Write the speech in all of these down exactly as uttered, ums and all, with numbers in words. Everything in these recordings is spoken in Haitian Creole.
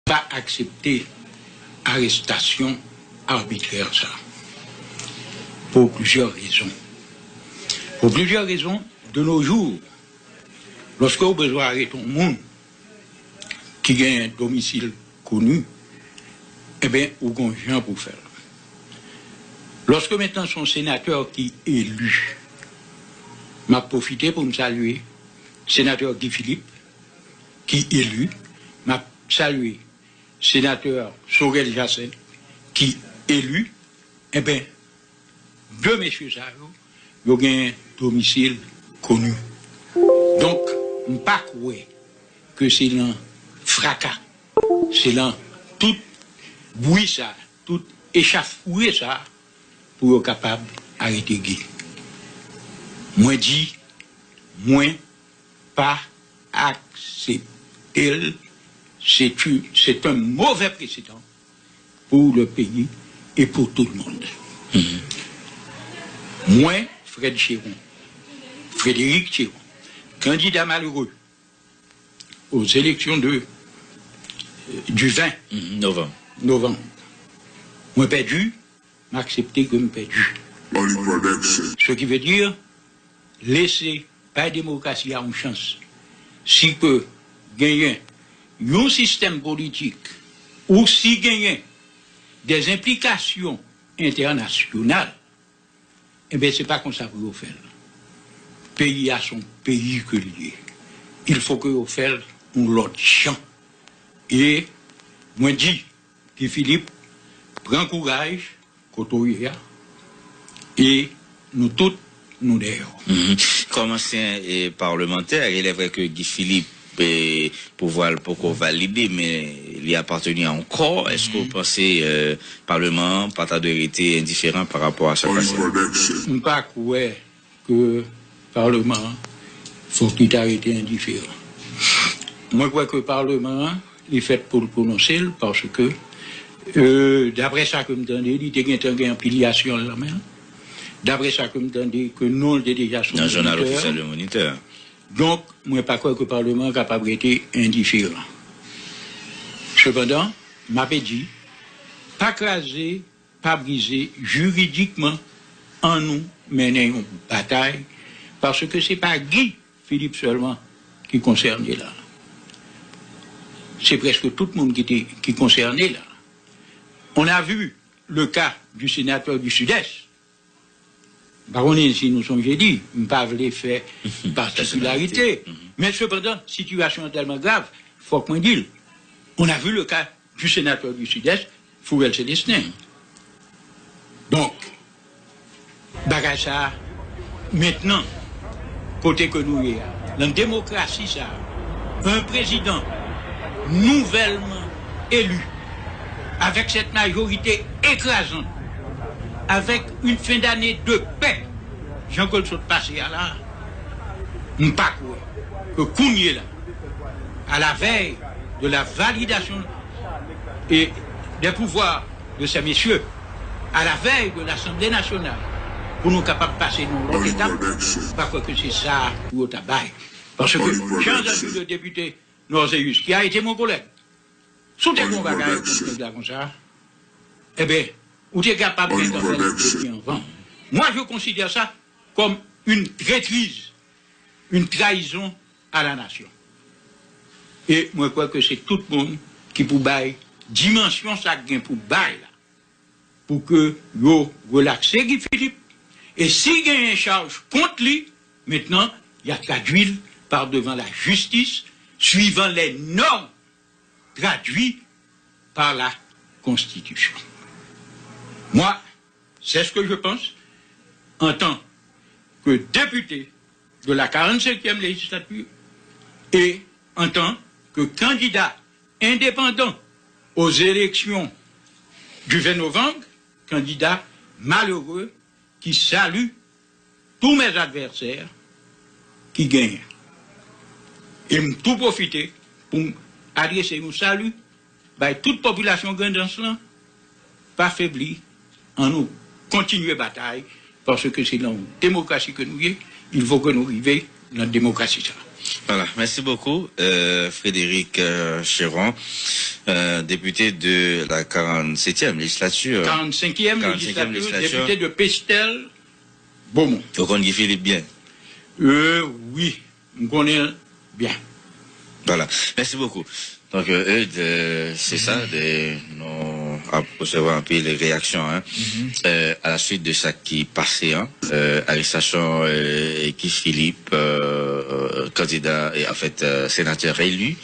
pa aksepte arestasyon arbitrè sa. Pou plizyè rezon. Pou plizyè rezon, de nos jours, lòske ou bezwen arete yon moun ki gen domisil koni, enben, ou gon jan pou fè l. Lòske mentnan se yon senatè ki eli, m ap pwofite pou m salye senatè Guy Philippe, ki eli, m ap salye senatè Sorel Jacinthe, ki eli, enben, de mesye sa yo, yo gen domisil koni. Donk, m pa kwè ke se nan fraka, se nan tout bwi sa, tout echafoure sa, pou yo kapab arete Guy. Mwen di, mwen pa aksepte l. C'est une, c'est un mauvais précédent pour le pays et pour tout le monde. Mwen, Fred Chéron, Frédéric Chéron, candidat malheureux aux élections de, du vingt novembre, mwen pèdi, m aksepte ke m pèdi. Ce qui veut dire, lese bay demokrasi a yon chans. Si ke genyen yon sistèm politik, ou si genyen des implications internationales, enben, se pa konsa pou yo fè l. Peyi a se yon peyi ke l ye. Il faut que yo fè l yon lòt jan. E mwen di, Guy Philippe, pran kouraj, kote w ye a, e nou tout, nou dèyè w. Kòm ansyen palmantè, il est vrai que Guy Philippe, pouvwa l poko valide, men li apateni a yon kò. Èske w panse palman an pa ta dwe rete endiferan pa rapò a sa k pase a? M pa kwè ke palman an fòk li ta rete endiferan. Mwen kwè ke palman an, li fèt pou l pwononse l, paske, daprè sa ke m tande, li te gentan gen afilyasyon l nan men l. Daprè sa ke m tande, ke non l te deja sou Moniteur. Donk, mwen pa kwè ke palman an kapab rete endiferan. Sepandan, m ape di, pa kraze, pa brize jiridikman, annou mennen yon batay, paske se pa Guy Philippe sèlman ki konsène la. Se prèske tout moun ki te, ki konsène la. On a vu le cas du sénateur du Sud-Est. M pa konnen si nou sonje li, m pa vle fè patikilarite, men sepandan, sitiyasyon an tèlman grav, fòk mwen di l. On a vu le cas du sénateur du Sud-Est, Fourel Célestin. Donk, bagay sa a, mentnan, kote ke nou ye a, nan demokrasi sa a, un président nouvellement élu, avec cette majorité écrasante, avec une fin d'année de paix, jan ke l sot pase a la, m pa kwè ke kounye la, à la veille de la validation et des pouvoirs de ces messieurs, à la veille de l'Assemblée nationale, pou nou kapab pase nan lòt etap, m pa kwè ke se sa pou yo ta bay. Paske Jean Jean-Jules, le député Norzeus, qui a été mon collègue, si w te gen yon bagay kont nèg la konsa, enben, ou te kapab gentan fè l depi anvan. Moi, je considère ça comme une traîtrise, une trahison à la nation. E mwen kwè ke se tout moun ki pou bay dimansyon sa k gen pou bay la, pou ke yo relakse Guy Philippe. E si genyen chaj kont li, mentnan, y a tradui l par devant la justice, suivant les normes traduites par la Constitution. Moi, c'est ce que je pense en tant que député de la quarante-cinquième législature et en tant que candidat indépendant aux élections du vingt novembre, candidat malheureux qui salue tous mes adversaires ki genyen. E m tou pwofite pou m adrese yon sali bay tout popilasyon Grandans lan, pa febli, annou kontinye batay, paske se nan yon demokrasi ke nou ye, il faut que nou rive nan demokrasi sa. Voilà, merci beaucoup, euh, Frédéric euh, Chéron. euh, député de la quarante-septième législature. Quarante-cinquième législature, député de Pestel, Beaumont. Ou konn Guy Philippe byen? Euh, wi, m konnen l byen. Voilà. Merci beaucoup. Donc, euh, Eudes, euh, c'est ça, de, nou ap resevwa anpil reyaksyon, hein. Euh, à la suite de sa ki pase, hein, euh, arestasyon, euh, Guy Philippe, euh, candidat, et en fait, euh, sénateur élu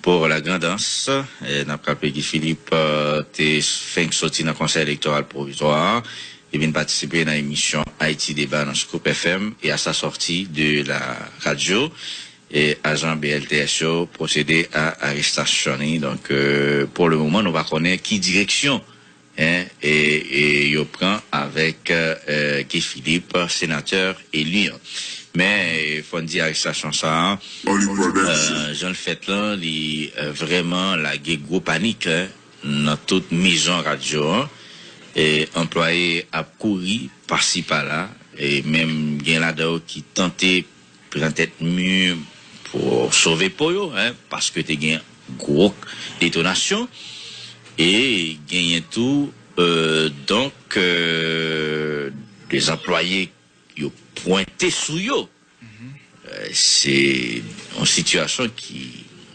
pour la Grande Anse. Euh, n ap raple Guy Philippe, euh, te fenk soti nan Konsèy Elektoral Pwovizwa a, li vin patisipe nan emisyon Haïti Débat nan Scoop F M, et à sa sortie de la radio, e ajan B L T S yo pwosede a arestasyon li. Donk, euh, pou le moman, nou pa konnen ki direksyon, hein, e, e yo pran avèk, euh, Guy Philippe, senatè eli an. Men, e, fò n di arestasyon sa a, euh, jan l fèt lan, li, euh, vrèman lage gwo panik, hein, nan tout mezon radyo an. E anplwaye ap kouri pasi pala, e menm gen ladan yo ki tante pran tèt mi pou sove po yo, hein, paske te gen gwo detonasyon, e genyen tou, euh, donk, euh, de anplwaye yo pwente sou yo. Euh, se yon sitiyasyon ki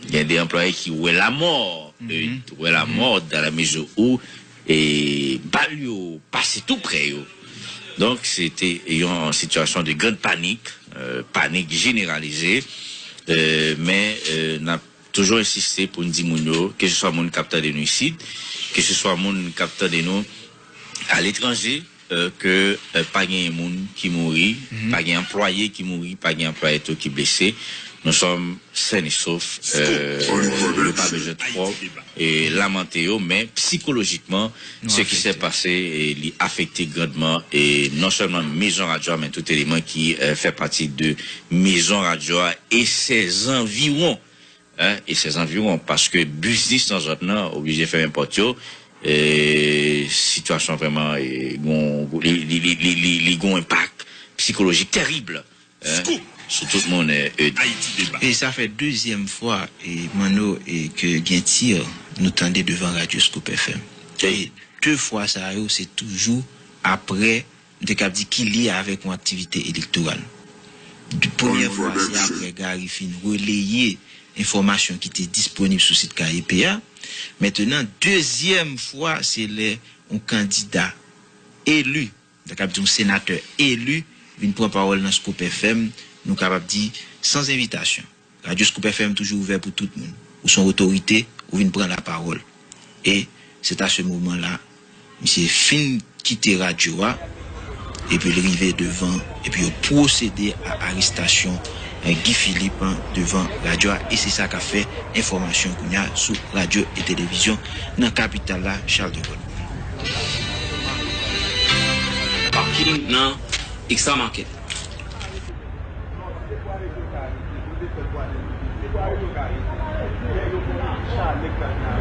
gen de anplwaye ki wè lamò, euh, wè lamò dans la mesure où, e, bal yo pase tou prè yo. Donk, se te yon sitiyasyon de grande panique, euh, panik jeneralize, euh, men, euh, n ap toujou ensiste pou n di moun yo, ke se swa moun k ap tande nou isit, ke se swa moun k ap tande nou aletranje, euh, ke, euh, pa gen moun ki mouri, pa gen anplwaye ki mouri, pa gen anplwaye tou ki blese. Nous sommes sains et saufs, euh, yo pa bezwen twò, e, lamante yo, men sikolojikman, ce qui s'est passé, e, li afekte grandman, e non sèlman mezon radyo a, men tout eleman ki, euh, fè pati de mezon radyo a e ses environs, hein, e ses environs, paske biznis nan zòn nan oblije fèmen pòt yo, e sitiyasyon vrèman, e, gon, li, li gon enpak sikolojik terib, hein, sou tout moun, e, e. E sa fè dezyèm fwa, e, Manno, e, ke gen tir nou tande devan radyo Scoop F M. E de fwa sa yo, se toujou apre, m te kab di, ki lye avèk yon aktivite elektoral. Premyè fwa, se apre Gary fin releye enfòmasyon ki te disponib sou sit K E P a. Mentenan, dezyèm fwa, se lè yon kandida eli, m ta kab di yon senatè eli, vin pran pawòl nan Scoop F M, nou kapab di, san envitasyon. Radyo Scoop F M toujou ouvè pou tout moun. Ou se yon otorite, ou vin pran lapawòl. E c'est à ce moment-là, misye fin kite radyo a, epi l rive devan, epi yo pwosede a arestasyon, eh, Guy Philippe devan radyo a, e se sa k ap fè enfòmasyon kounye a sou radyo e televizyon nan kapital la, Charles de Gaulle. Parking nan Extra Market.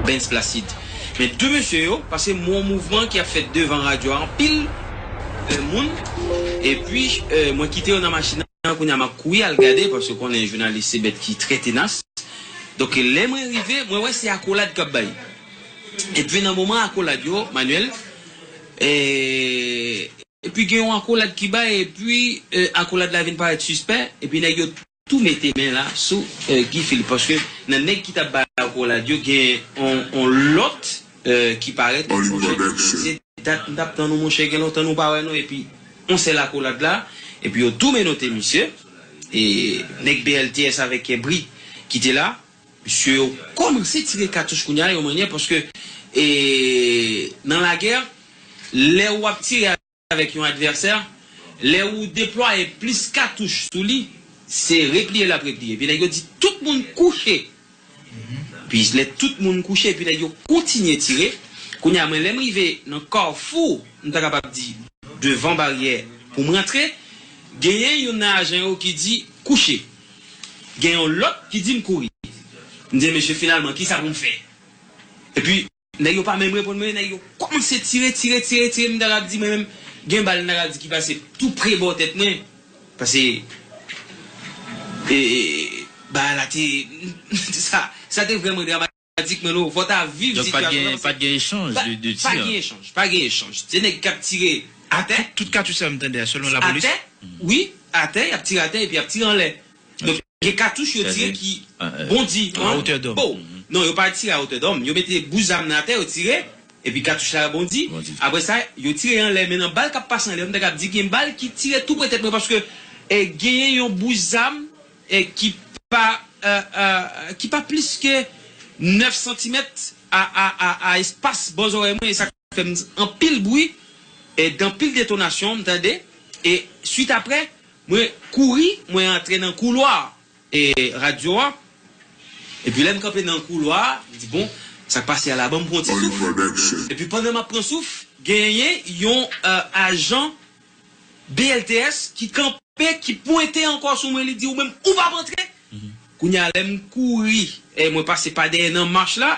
Benz Placide. Men de mesye yo, paske m wè yon mouvman ki ap fèt devan radyo a, anpil, eh, moun. Epi, eh, mwen kite yo nan machin nan, kounye a m ap kouri al gade, paske w konnen jounalis se bèt ki trè tenas. Donk, lè mwen rive, mwen wè se akolad k ap bay. Epi nan moman akolad yo, Manuel, eh, epi gen yon akolad ki bay, epi, eh, akolad la vin parèt sispè, epi nèg yo tou mete men la sou, eh, Guy Philippe, paske nan nèg ki t ap bay akolad yo, gen on, on lòt, eh, ki parèt, on jèn ki di, se dat m t ap tann ou, monchè, gen lontan nou pa wè nou, epi on sèl akolad la, epi yo tou menote misye, e nèg B L T S avèk kè bri ki te la, misye yo kòmanse tire katouch kounye a, yon mannyè, paske, e, nan lagè, lè w ap tire avèk yon advèsè, lè ou deplwaye plis katouch sou li, se repliye l ap repliye. Epi nèg yo di, tout moun kouche. Epi lè tout moun kouche, epi nèg yo kontinye tire. Kounye a, mwen, lè m rive nan kafou, m ta kapab di, devan baryè pou m rantre, genyen youn nan ajan yo ki di, kouche. Gen yon lòt ki di m kouri. M di, mesye, finalman, kisa pou m fè? Epi, nèg yo pa menm reponn mwen, nèg yo kòmanse tire, tire, tire, tire, m ta rap di mwen menm, gen bal m ta rap di ki pase tou pre bò tèt mwen. Pase, e, e, bagay la te, sa, sa te vrèman dramatik. Pratikman, nou, fò ta viv sitiyasyon sa. Donk, pa t gen, pa t gen echanj de, de tir? Pa gen echanj, pa gen echanj. Se nèg k ap tire atè. Tout, tout katouch sa m tande a, sèlman lapolis? Atè, wi, atè, y ap tire atè epi y ap tire anlè. Donk, gen katouch yo tire ki bondi, a wotè dòm. Bon, non, yo pa tire a wotè dòm. Yo mete bout zam nan atè, yo tire, epi katouch la bondi. Apre sa, yo tire anlè. Men nan bal k ap pase anlè, m ta kab di gen bal ki tire tou pre tèt mwen, paske, e, genyen yon bout zam, e, ki pa, e, e, ki pa plis ke nèf santimèt a, a, a, a espas bò zòrèy mwen, e sa fè m anpil bri, e, gen anpil detonasyon, m tande, e swit apre, mwen kouri, mwen antre nan koulwa, e, radyo a, epi lè m kanpe nan koulwa a, m di, "Bon, sa k pase a la, ban m pran yon ti souf." Epi pandan m ap pran souf, genyen yon, e, ajan B L T S ki kanpe, ki pwente ankò sou mwen, li di, "Ou menm, ou p ap antre." Kounye a, lè m kouri, e mwen pase pa dèyè nan mach la,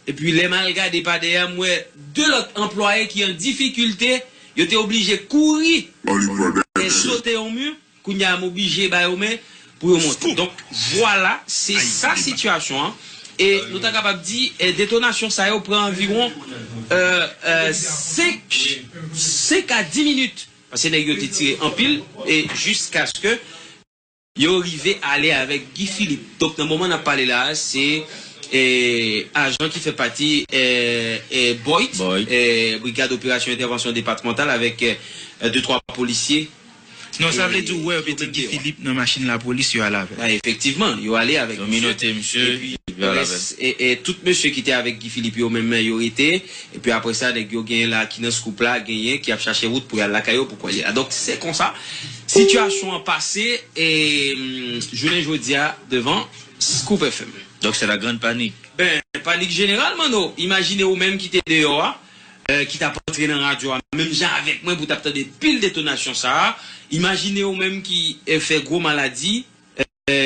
epi lè m al gade pa dèyè, m wè de lòt anplwaye ki an difikilte, yo te oblije kouri e sote yon mi. Kounye a, m oblije ba yo men pou yo monte. Donk, vwala, se sa sitiyasyon an. E nou ta kapab di, e, detonasyon sa yo pran anviwon, e, e, senk, senk a dis minit. Paske nèg yo te tire anpil, e jiskaske yo rive ale avèk Guy Philippe. Donk, nan moman n ap pale la a, se, e, ajan ki fè pati, e, e, BOIT, e, Brigad Operasyon Entèvansyon Depatmantal, avèk, e, de twa polisye. Non, sa vle di ou wè yo mete Guy Philippe nan machin lapolis, yo ale avè l. A, efektivman, yo ale avèk misye. Yo menote misye, epi yo ale avè l. E, e tout mesye ki te avèk Guy Philippe yo menm, yo rete. Epi apre sa, nèg yo genyen la ki nan Scoop la, genyen ki ap chache wout pou y al lakay yo, pou kwè li la. Donk, se konsa sitiyasyon an pase, e, mm, jounen jodi a, devan Scoop F M. Donc c'est la grande panique. Ben, panik jeneral, Manno. Imajine ou menm ki te deyò a, e, ki t ap antre nan radyo a, menm jan avèk mwen, pou t ap tande pil detonasyon sa a. Imajine ou menm ki, e, fè gwo maladi, e,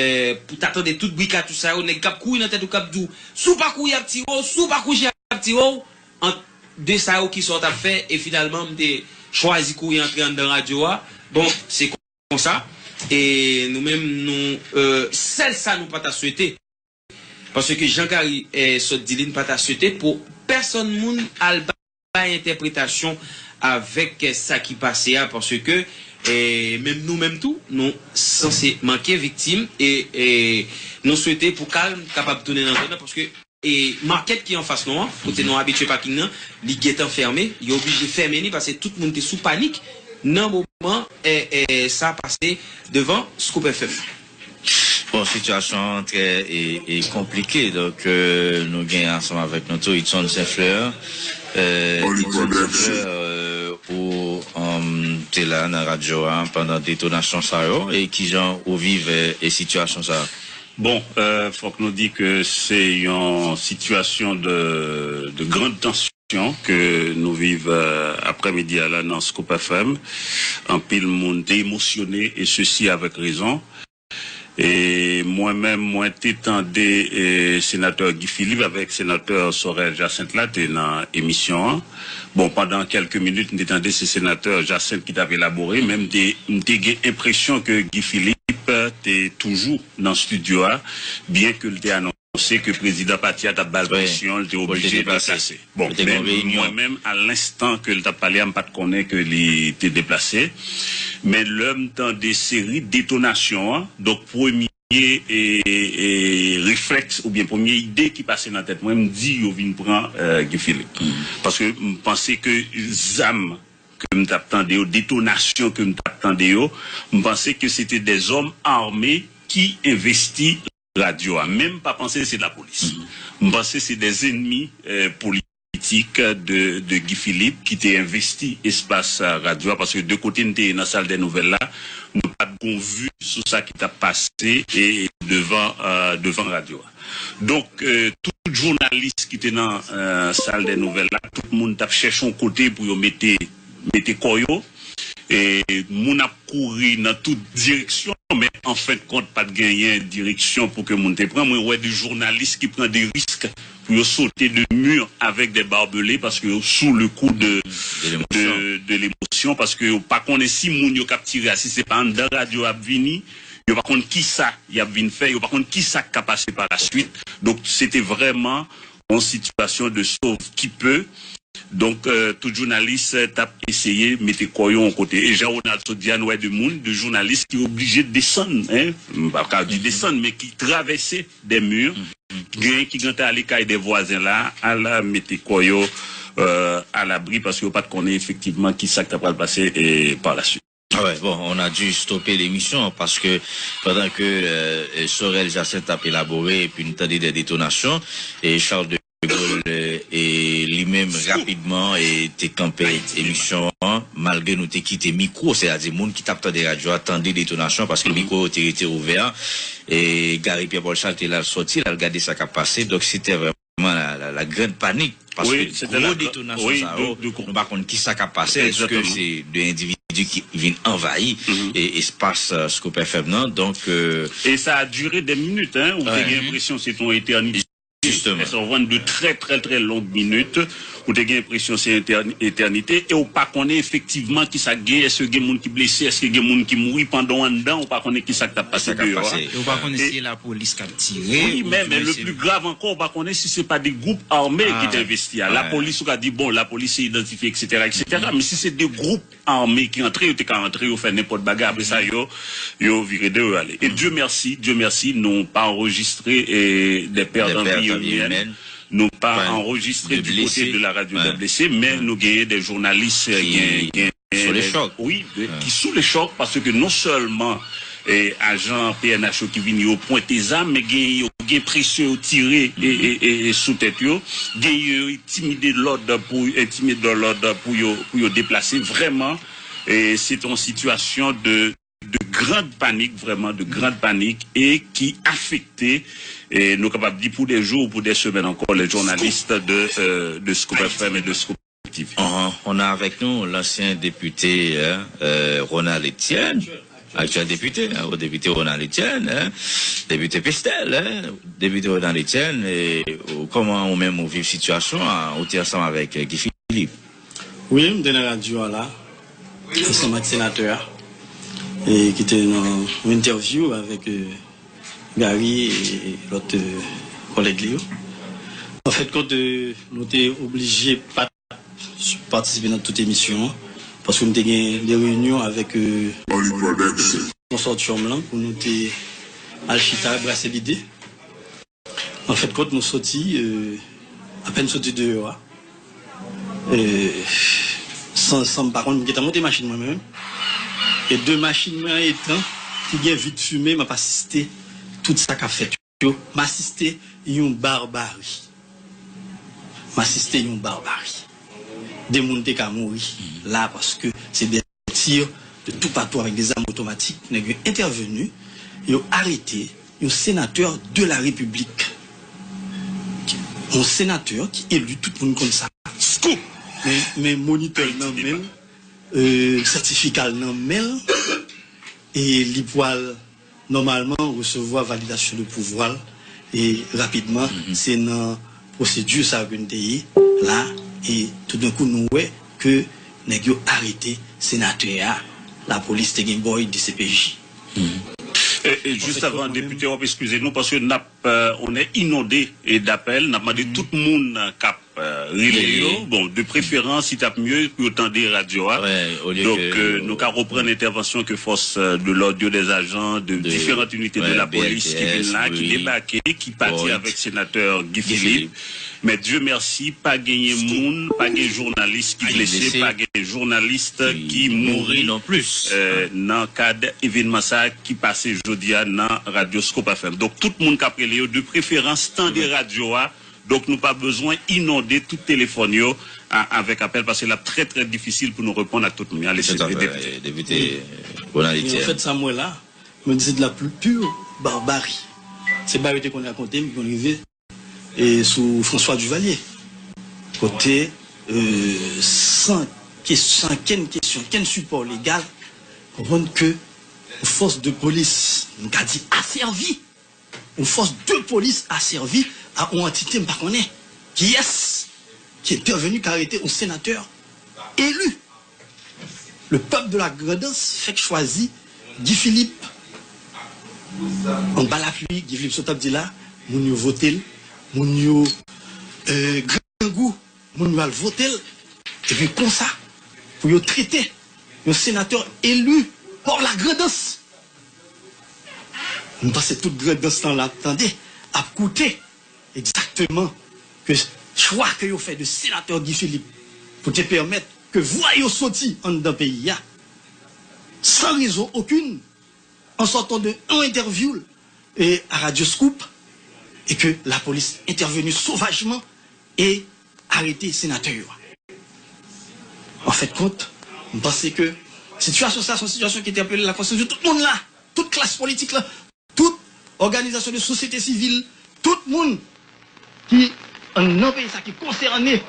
pou ta tande tout bri katouch sa yo, nèg k ap kouri nan tèt ou k ap di w, "Si w pa kouri, y ap tire w, si w pa kouri, y ap tire w." Ant de sa yo, kisa w t ap fè? E finalman, m te chwazi kouri antre anndan radyo a. Bon, se konsa. E nou menm, nou, e, sèl sa nou pa ta swete, paske Jean Gary, e, sot di li, n pa ta swete pou pèsonn moun al bay entèpretasyon avèk, e, sa ki pase a, paske, e, menm nou menm tou, nou sanse manke viktim, e, e nou swete pou kalm kapab tounen nan zòn nan, paske, e, makèt ki anfas nou an, kote nou abitye paking nan, li gentan fèmen, yo oblije fèmen li paske tout moun te sou panik nan moman, e, e, sa pase devan Scoop F M. Bon, sitiyasyon an trè, e, e, konplike. Donk, e, nou gen ansanm avèk nou tou Hudson Saint Fleur. E, Hudson Saint Fleur, e, ou, um, te la nan radyo a pandan detonasyon sa yo, e kijan ou viv, e, e sitiyasyon sa a? Bon, e, fòk nou di ke se yon sitiyasyon de, de grande tension ke nou viv, e, aprèmidi a la nan Scoop F M. Anpil moun te emosyone, e sesi avèk rezon. E mwen menm, mwen te tande, e, senatè Guy Philippe avèk senatè Sorel Jacinthe la te nan emisyon an. Bon, pandan kèlke minit, m te tande se senatè Jacinthe ki t ap elabore, men m te, m te gen enpresyon ke Guy Philippe te toujou nan estidyo a, byen ke l te anonse ke prezidan pati a t ap ba l presyon, l te oblije deplase. Bon, men mwen menm, a lenstan ke l t ap pale a, m pa t konnen ke li te deplase. Men lè m tande seri detonasyon an, donk premye, e, e, reflèks oubyen premye ide ki pase nan tèt mwen, m di yo vin pran, e, Guy Philippe. Paske m panse ke zam ke m t ap tande yo, detonasyon ke m t ap tande yo, m panse ke se te dèzòm ame ki envesti radyo a. Men m pa panse se lapolis. M panse se dèzènmi, e, politik de, de Guy Philippe ki te envesti espas, e, radyo a, paske de kote n te ye nan sal dè nouvèl la, nou pa t gon vi sou sa ki t ap pase e devan, e, devan radyo a. Donk, e, tout jounalis ki te nan, e, sal dè nouvèl la, tout moun t ap chèche yon kote pou yo mete, mete kò yo. E moun ap kouri nan tout direksyon, men an fen de kont, pa t genyen direksyon pou ke moun te pran. Mwen wè de jounalis ki pran de risk pou yo sote de mi avèk de babele paske yo sou le kou de, de, de lemosyon, paske yo pa konnen si moun yo k ap tire a, si se pa anndan radyo ap vini, yo pa konn kisa y ap vin fè, yo pa konn kisa k ka pase pa la swit. Donk, se te vrèman yon sitiyasyon de sauve qui peut. Donk, euh, tout jounalis, euh, t ap eseye mete kò yo yon kote. E jan Ronald sot di a, nou wè de moun, de jounalis ki oblije desann, hein, m pa ka di desann, men ki travèse de mi, genyen ki gentan ale kay de vwazen la, al mete kò yo, euh, alabri, paske yo pa t konnen efektivman ki sa k ta pral pase, e, par la suite. Ah ouais, bon, on a dû stopper l'émission parce que pendant que euh, Sorel Jacinthe a élaboré et puis nous tendait des détonations et Charles de Gaulle euh, et lui-même rapidement et te campé émission hein, malgré nous te quitté micro, c'est-à-dire moun qui tap tande radio a tendait détonation parce que micro était ouvert et Gary Pierre Paul Charles était là sorti, là regardé ça qui a passé, donc c'était vraiment la, la, la grande panique. Paske gwo detonasyon sa yo, nou pa konn ki sa k ap pase. Èske se de endividi ki vin anvayi e espas Scoop F M nan? Donk, euh, e sa a dire de minit, hein, ou te gen enpresyon se te yon etènite. Justement. Sa w konprann, de très très très longues minutes. Ou te gen enpresyon se etènite e ou pa konnen efektivman ki sa k gen, èske gen moun ki blese, èske gen moun ki mouri pandan w anndan, ou pa konnen ki sa k t ap pase deyò a. E ou pa konnen si se lapolis k ap tire. Wi, men, men le plus grave encore, ou pa konnen si se pa de gwoup ame ki te envesti a. Lapolis, ou ka di, bon, lapolis se idantifye, et cetera, et cetera. Men si se de gwoup ame ki antre, yo te ka antre, yo fè nenpòt bagay, apre sa, yo, yo vire de yo ale. E Dieu merci, Dieu merci, nou pa anrejistre eh, de pèt an vi imyèn. Nou pa anrejistre du kote de la radio de blese, men nou genyen de jounalis, gen, gen, sou le chòk. Wi, de- ki sou le chòk, paske non sèlman eh, ajan P N H yo ki vin yo pwente zam, men gen yo gen presyon yo tire e, e, e, e sou tèt yo, gen yo entimide lòd pou entimide lòd pou yo pou yo deplase. Vrèman, e, se yon sitiyasyon de de grande panique, vraiment de grande panique, et qui affectait, et nous capables de dire pour des jours, pour des semaines encore, les journalistes de, euh, de Scoop F M et de Scoop T V. On a avec nous l'ancien député hein, euh, Ronald Etienne, actuel député, hein, au député Ronald Etienne, hein, député Pestel, hein, député Ronald Etienne, et euh, comment ou même ou vivez situation, hein, ou êtes ensemble avec euh, Guy Philippe? Wi, m te nan radyo a la, ansanm ak senatè a, e ki te nan yon entèvyou avèk eh, Gary e lòt eh, kòlèg li yo. Anfèt, kont eh, nou te oblije pa t patisipe nan tout emisyon an, paske nou te gen de reyinyon avèk eh, konsotyòm lan pou nou te al chita, brase lide. Anfèt, kont nou soti, eh, apèn soti deyò a, eh, san, san m pa konn, m gentan monte machin mwen menm. E de machin mwen an etan ki gen vit fimen, m ap asiste tout sa k ap fèt yo. M asiste yon barbari. M asiste yon barbari. De moun te ka mouri la paske se de tir de toupatou avèk de zam otomatik, nèg yo entèveni, yo arete yon senatè de la repiblik. Yon senatè ki eli, tout moun konn sa. Scoop! Men, men monitè l nan men l, euh, sètifika l nan men l, e li pwal nòmalman resevwa validasyon de pouvwa l, e rapidman, se nan pwosedi sa ke n te ye la, e toudenkou nou wè ke nèg yo arete senatè a, lapolis te gen bòy D C P J. E, e jis avan, depite, w ap eskize nou, paske n ap, euh, on est inondé, e, d'apèl, n ap mande tout moun k ap euh, rele yo. Bon, de preferans, li t ap mye pou yo tande radyo a. Donk, euh, nou ka reprann entèvansyon ke fòs euh, de lòd yo, des agents de différentes unités de la police ki vin la, ki debake, ki pati avèk senatè Guy Philippe. Men Dieu merci, pa genyen moun, pa gen jounalis ki blese, pa gen jounalis ki mouri euh, nan kad evènman sa a ki pase jodi a nan Radyo Scoop F M. Donk, tout moun k ap rele yo, de preferans, tande radyo a. Donk, nou pa bezwen inonde tout telefòn yo a, avèk apèl, paske l ap trè, trè difisil pou nou reponn ak tout moun. Ale, se depite. Depite Ronald Etienne. Anfèt, sa m wè la, mwen di se de la pure barbarie. Se bagay yo te konn rakonte m, ki konn rive, e sou François Duvalier. Kote, euh, san, san kenn kesyon, kenn sipò legal, konprann ke fòs de polis, m ka di asèvi, yon fòs de polis asèvi a yon antite m pa konnen kiyès ki entèveni, ki arete yon senatè eli. Le peuple de la Grandans fèk chwazi Guy Philippe. Anba lapli, Guy Philippe sot ap di la, moun yo vote l, moun yo euh, grangou, moun yo al vote l, epi konsa, pou yo trete yon senatè eli pa lagrandans. M panse tout grandans lan la ap tande, ap koute egzakteman ke chwa ke yo fè de senatè Guy Philippe pou te pèmèt ke vwa yo soti anndan peyi a, san rezon okenn, an sòtan de yon entèvyou l, e, a Radio Scoop, e ke lapolis entèveni sovajman e arete senatè yo a. An fen de kont, m panse ke sitiyasyon sa a se yon sitiyasyon ki entèpele lakonsyans de tout moun la, tout klas politik la, tout òganizasyon de sosyete sivil, tout moun ki anndan peyi sa ki konsène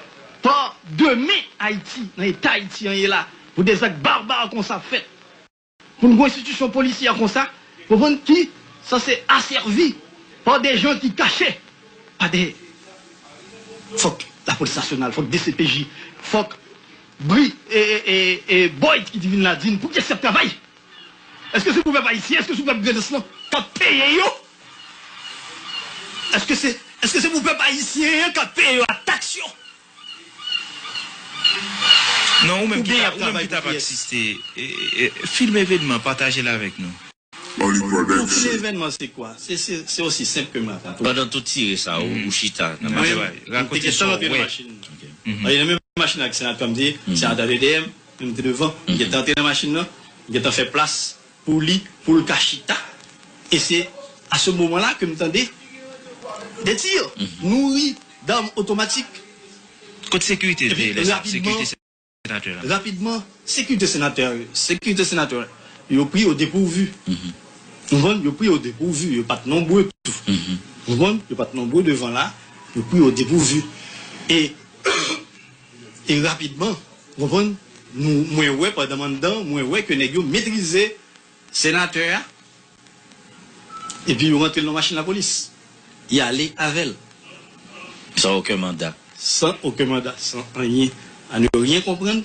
pa demen Ayiti, nan eta Ayiti an ye la, pou de zak babar konsa fèt. Pou n gen yon enstitisyon polisyè konsa, konprann, ki sanse asèvi pa de jan ki kache, pa de, fòk lapolis nasyonal, fòk D C P J, fòk Bri, e, e, e, e, Boyd ki te vin la di n, pou ki èske y ap travay? Èske se pou pèp ayisyen? Èske se pou pèp Grandans lan k ap peye yo? Èske se, èske se pou pèp ayisyen an k ap peye yo ak taks yo? Non, ou menm ki ta, ou menm ki ta patisipe, e, e, e, filme evènman, pataje l avèk nou. Yon fil evènman se kwa? Se, se, se osi senp ke m rakonte. Pandan tout tire sa, ou, ou chita nan mache. M te gentan rantre nan machin nan. Nan menm machin ak senatè m te ye, senatè te dèyè m, men m te devan. M gentan rantre nan machin nan, m gentan fè plas pou li, pou l ka chita. E se a se moman la ke m tande de tir, nouri dam otomatik. Kot sekirite te ye lè sa? Sekirite senatè la. Rapidman, sekirite senatè yo, sekirite senatè yo pri o depourvu. Ou konprann? Yo pri o depourvu, yo pa t nonbre tou. Ou konprann? Yo pa t nonbre devan la, yo pri o depourvu. E, e rapidman, ou konprann? Nou, mwen wè pandan m anndan, mwen wè ke nèg yo metrize senatè a. Epi yo rantre l nan machin lapolis. Y ale avè l. San okenn manda. San okenn manda, san anyen. A ne rien comprendre.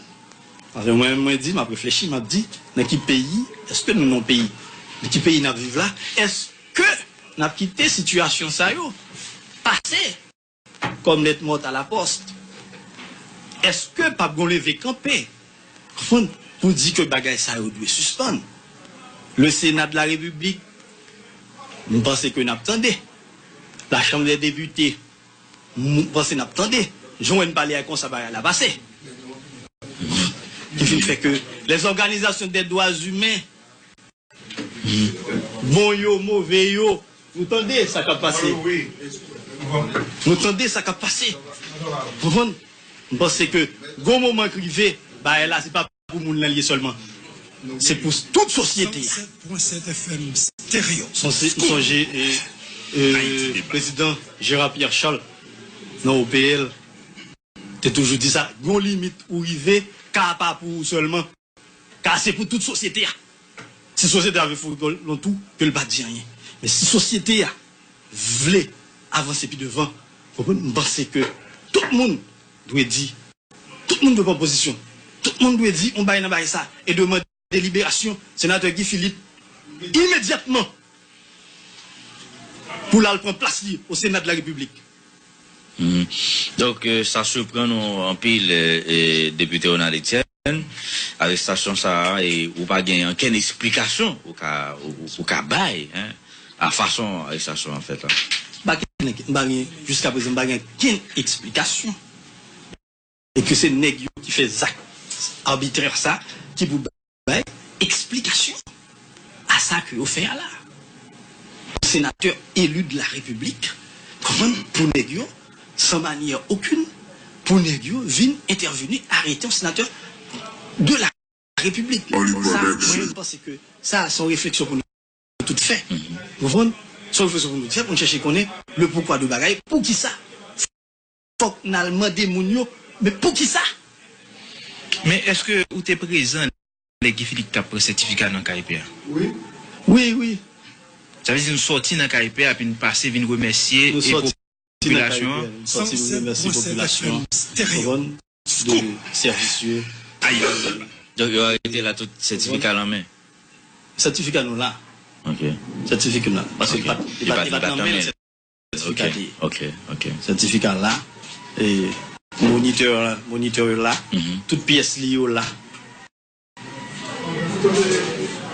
Paske mwen menm, mwen di, m ap reflechi, m ap di, nan ki peyi, èske nou nan peyi? Nan ki peyi n ap viv la? Èske n ap kite sitiyasyon sa yo pase kòm lèt mòt a la pòs? Èske p ap gen yon leve kanpe, konprann, pou di ke bagay sa yo dwe sispann? Le Sénat de la République, m panse ke n ap tande. La Chambre des Députés, m panse n ap tande. Jan w wè n pale a konsa bagay la pase. Ki vin fè ke les organisations des droits humains, bon yo, move yo, nou tande sa k ap pase. Nou tande sa k ap pase. Konprann? M panse ke gon moman k rive, bagay la se pa pou moun nan l ye sèlman. Se pou tout sosyete a. M sonje, e, e, prezidan Gérard Pierre Charles nan O P L te toujou di sa, gon limit ou rive, ka pa pou ou sèlman. Ka se pou tout sosyete a. Si sosyete a vle fè yon tou, ke l pa di anyen. Men si sosyete a vle avanse pi devan, konprann, m panse ke tout moun dwe di, tout moun dwe pran pozisyon. Tout moun dwe di yon bagay nan bagay sa e dwe mande liberasyon senatè Guy Philippe imedyatman pou l al pran plas li au Sénat de la République. Donk, sa siprann ou anpil, Depite Ronald Etienne, arestasyon sa a, e ou pa gen okenn eksplikasyon ou ka, ou, ou ka bay, a fason arestasyon an fèt la. M pa gen, m pa gen, jiska prezan, m pa gen okenn eksplikasyon. E ke se nèg yo ki fè zak abitrè sa ki pou bay eksplikasyon a sa ke yo fè a la. Senatè eli de la Repiblik, konprann, pou nèg yo, san manyè okenn, pou nèg yo vin entèveni, arete yon senatè de la Repiblik. Sa, mwen menm, m panse ke sa, se yon refleksyon pou nou tout fè. Konprann? Se yon refleksyon pou nou tout fè, pou nou chèche konnen le poukwa de bagay, poukisa fòk n al mande moun yo, men poukisa? Men èske ou te prezan lè Guy Philippe t ap pran sètifika nan K I P a? Wi, wi. Sa vle di nou sòti nan K I P a, epi n pase vin remèsye e popilasyon an? Nou sòti nan K I P a, nou sòti vin remèsye popilasyon an. Konprann? De sèvis yo. Donk, yo arete la tout sètifika l an men? Sètifika nou la. Ok. Sètifika nou la. Paske li pa t, li pa t nan men l. Sètifika te ye. Ok, ok. Sètifika la, E, monitè, monitè yo la, tout pyès li yo la.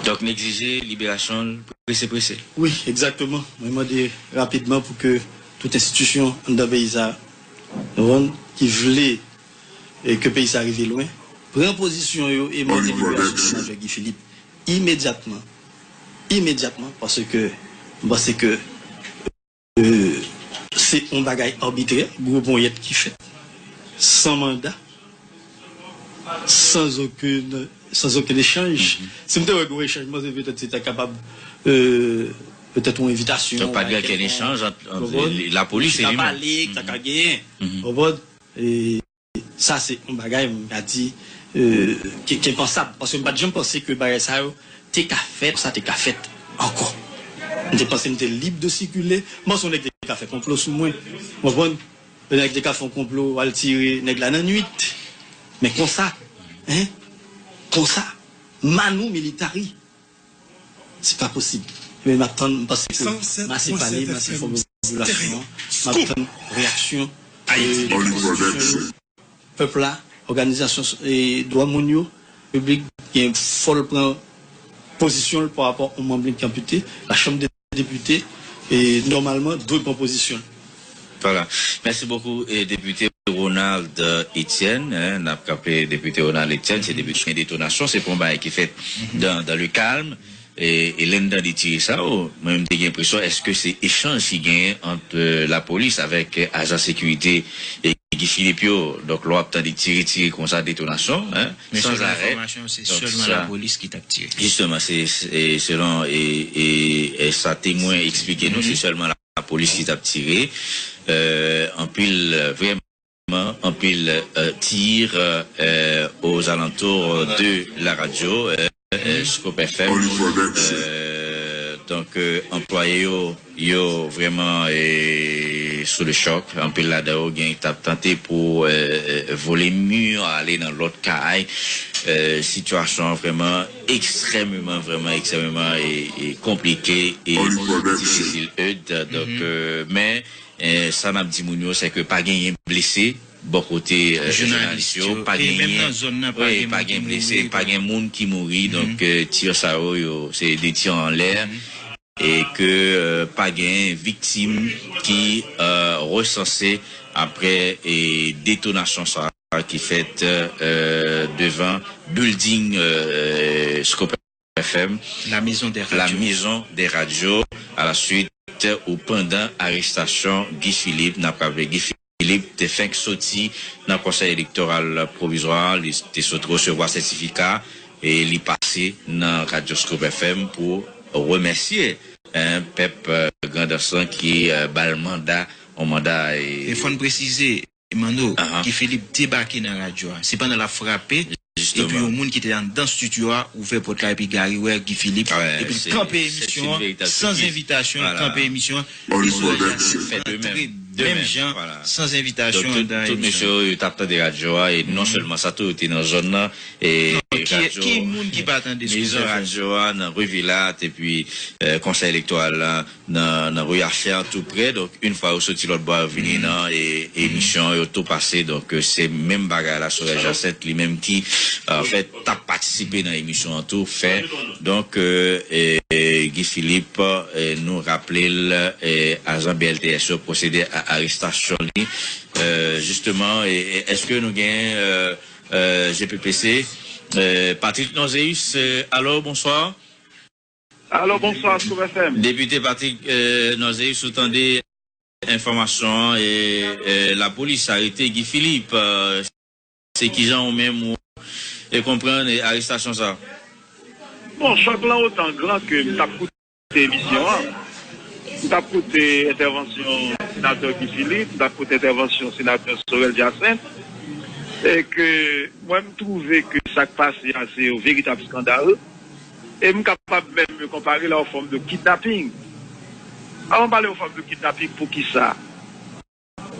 Donk, n egzije liberasyon l prese prese. Wi, egzakteman. Mwen mande rapidman pou ke tout enstitisyon anndan peyi sa, nou konprann, ki vle e ke peyi sa rive lwen, pran pozisyon yo e mande liberasyon Senatè Guy Philippe imedyatman. Imedyatman, paske m panse ke se yon bagay abitrè, gwo ponyèt ki fèt, san manda, san okenn, san okenn echanj. Si m te wè gwo echanj, m panse petèt se ta kapab petèt yon envitasyon. Donk, pa t gen okenn echanj ant lapolis e li menm. Ki ta pale, ki ta ka genyen. Konprann? E Sa se yon bagay m ka di euh, ki, ki enpansab, paske m pa t janm panse ke bagay sa yo te ka fèt, sa te ka fèt ankò. M te panse m te lib de sikile, m panse yon nèg te ka fè konplo sou mwen, w konprann? Yon nèg te ka fè yon konplo, al tire nèg la nan nwit. Men konsa, en, konsa, manu militari. Se pa posib. Men m ap tann, m panse ke m ase pale, m ase fòme popilasyon an, m ap tann reyaksyon pèp la, òganizasyon dwa moun yo, piblik gen fò l pran pozisyon l pa rapò yon manm li ki anpite, la chanm de depite e nòmalman dwe pran pozisyon l. Vwala. Mèsi bokou e depite Ronald Etienne, n ap kanpe depite Ronald Etienne, se depite gen detonasyon, se pa yon bagay ki fèt dans le calme. E lè n tande tire sa yo, mwen m te gen enpresyon èske se echanj ki genyen ant lapolis avèk ajan sekirite e Guy Philippe yo. Donk lè w ap tande tire tire konsa detonasyon, en, sanzarè. Donk sa, jisteman, se selon e sa temwen eksplike nou, se sèlman lapolis ki t ap tire. Anpil, vrèman anpil tir aux alentours de la radio Scoop F M. Donk anplwaye yo yo vrèman sou le chòk. Anpil ladan yo gen t ap tante pou vole mi ale nan lòt kay. Sitiyasyon an vrèman ekstrèmeman vrèman ekstrèmeman konplike e difisil. Donk men sa n ap di moun yo se ke pa genyen blese bò kote jounalis yo, pa genyen blese, pa gen moun ki mouri. Donk tir sa yo se de tir anlè e ke pa gen viktim ki resanse apre detonasyon sa ki fèt devan building Scoop F M, la maison des radios, à la suite ou pandan arestasyon Guy Philippe. N ap raple Guy Philippe te fenk soti nan konsèy elektoral pwovizwa, li te sot resevwa sètifika e li pase nan radyo Scoop F M pou remèsye pèp Grandans lan ki ba l manda, yon manda. E fò n presize, Emando, Guy Philippe debake nan radyo a. Se pandan l ap frape epi yon moun ki te anndan estidyo a ouvè pòt la epi Gary wè Guy Philippe epi l kanpe emisyon an san envitasyon, l kanpe emisyon an. Li sou radyo a, li antre menm jan san envitasyon anndan emisyon an. Tout mesye yo, yo t ap tande radyo a e non sèlman sa tou, yo te nan zòn nan. E radyo, ki moun ki pa tande Scoop F M? Mezon radyo a nan ri Vilat epi konsèy elektoral la nan, nan ri Afè an tou prè. Donk, yon fwa yo soti lòt bò a, yo vini nan e, emisyon an, yo tou pase. Donk, se menm bagay la, Sorel Jacinthe, li menm ki, anfèt, t ap patisipe nan emisyon an tou, fè. Donk, e, e, Guy Philippe, e, nou raple l, e, ajan B L T S yo pwosede a arestasyon li. E, jisteman, e, e, èske nou gen, e, e, G P P C, e, Patrick Norzeus, e, alo, bonswa. Alo, bonswa, Scoop F M. Depite Patrick Norzeus, ou tande enfòmasyon an, e lapolis arete Guy Philippe. Se kijan ou menm ou e konprann arestasyon sa? Bon, chòk lan otan gran ke m t ap koute emisyon an. M t ap koute entèvansyon senatè Guy Philippe, m t ap koute entèvansyon senatè Sorel Jacinthe, e ke mwen m twouve ke sa k pase a se yon veritab eskandal. E m kapab menm konpare l a yon fòm de kidnaping. Avan m pale yon fòm de kidnaping, poukisa?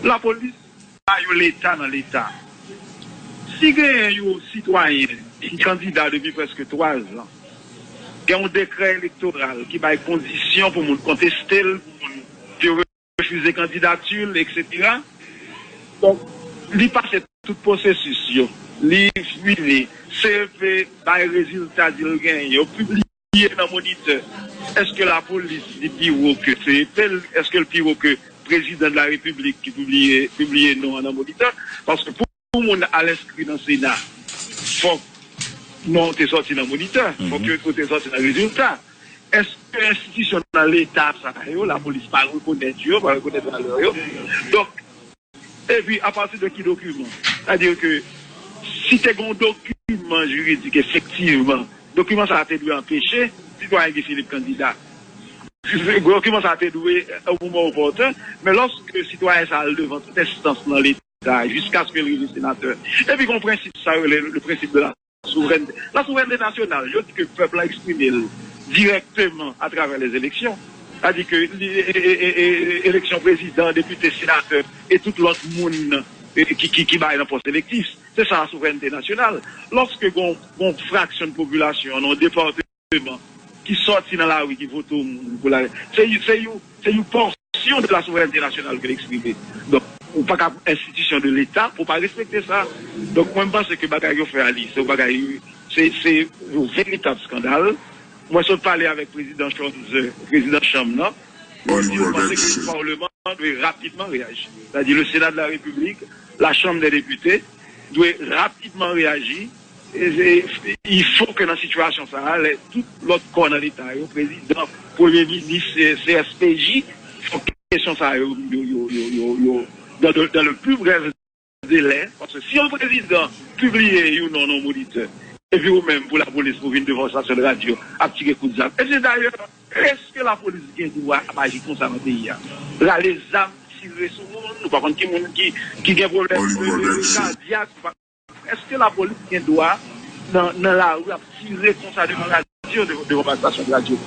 Lapolis pa yon Leta nan Leta. Si genyen yon sitwayen ki kandida depi prèske twa zan, gen yon dekrè elektoral ki bay kondisyon pou moun konteste l, pou moun refize kandidati l, eksetera. Donk, li pase tout pwosesis yo. Li fini. C E P bay rezilta di l genyen. Yo pibliye nan Monitè. Èske lapolis li pi wo ke C E P? Èske l pi wo ke prezidan de la repiblik ki pibliye, pibliye non an nan Monitè? Paske pou pou moun al enskri nan Sena, fòk non w te sòti nan Monitè, fòk yo te sòti nan rezilta. Èske enstitisyon nan Leta sa yo, lapolis pa rekonèt yo, pa rekonèt valè yo? Donk, epi apati de ki dokiman? Sètadi ke si te gen yon dokiman jiridik, efektivman, dokiman sa a te dwe anpeche sitwayen Guy Philippe kandida. Dokiman sa a te dwe, o moman opòten, men lòske sitwayen sa a al devan tout enstans nan Leta, jiskaske l rive senatè. Epi gen yon prensip sa yo rele le principe de la souveraineté. La souveraineté nationale, yo di ke pèp la eksprime l dirèkteman atravè les élections. Sètadi ke eleksyon prezidan, depite, senatè e tout lòt moun ki, ki, ki bay nan pòs elektif. Se sa la souveraineté nationale. Lòske gon, gon fraksyon de popilasyon nan yon depatman ki sòti nan lari, ki vote yon moun pou la, se, se yon, se yon pòsyon de la souveraineté nationale ke l eksprime. Donk, ou pa ka enstitisyon de Leta pou pa respekte sa. Donk, mwen, m panse ke bagay yo fè a li, se yon bagay, se, se yon veritab eskandal. Mwen sot pale avèk prezidan Scholz, prezidan chanm nan. Mwen di, mwen panse ke le Parlement dwe rapidman reyaji. Sètadi, le Sénat de la République, la Chambre des députés, dwe rapidman reyaji. E, e, il faut que nan sitiyasyon sa a, lè tout lòt kò nan Leta yo, prezidan, premye minis, C S P J, fòk kesyon sa a yo, yo, yo, yo, yo, yo, dans le, dans le plus bref délai, paske si yon prezidan pibliye yon non nan Monitè, epi ou menm pou lapolis pou vin devan yon estasyon de radyo ap tire kout zam. E se dayè, èske lapolis gen dwa ap aji konsa nan peyi a? Rale zam, tire sou moun, nou pa konn ki moun ki, ki gen pwoblèm kadyak, nou pa Èske lapolis gen dwa nan, nan lari ap tire konsa devan radyo, devan, devan estasyon de radyo?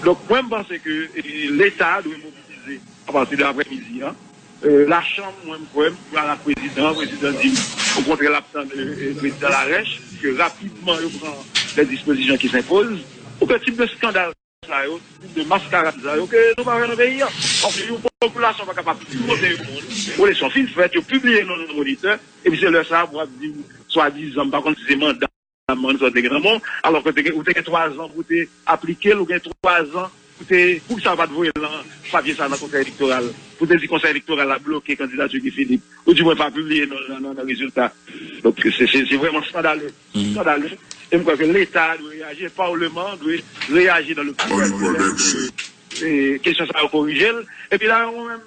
Donk, mwen, m panse ke e, Leta dwe mobilize apati de aprèmidi an. E, lachanm, mwen, m kwè, m pral ak prezidan, prezidan di m, okontrè, l ap tann e, e, prezidan Larèch, ke rapidman yo pran les dispositions qui s'imposent, pou ke tip de eskandal sa yo, de maskarad sa yo, ke nou pa wè nan peyi a. Paske yon popilasyon pa kapab sipoze yon moun, eleksyon fin fèt, yo pibliye non nan Monitè, epi se lè sa a pou ap di m, swadizan, m pa konn si se manda m, sa w te gen nan men w, alò ke te gen, ou te gen twa zan pou te aplike l, ou gen twa zan pou te, poukisa w pa t voye lan papye sa nan Konsèy Elektoral, pou te di Konsèy Elektoral la bloke kandidati Guy Philippe, ou di mwen pa pibliye non nan, nan, nan rezilta. Donk, se, se, se vrèman eskandale. Eskandale. E m kwè ke Leta dwe reyaji, e Palman dwe reyaji dans le plus bref délai pou ke, e, kesyon sa yo korije l. Epi la, mwen menm,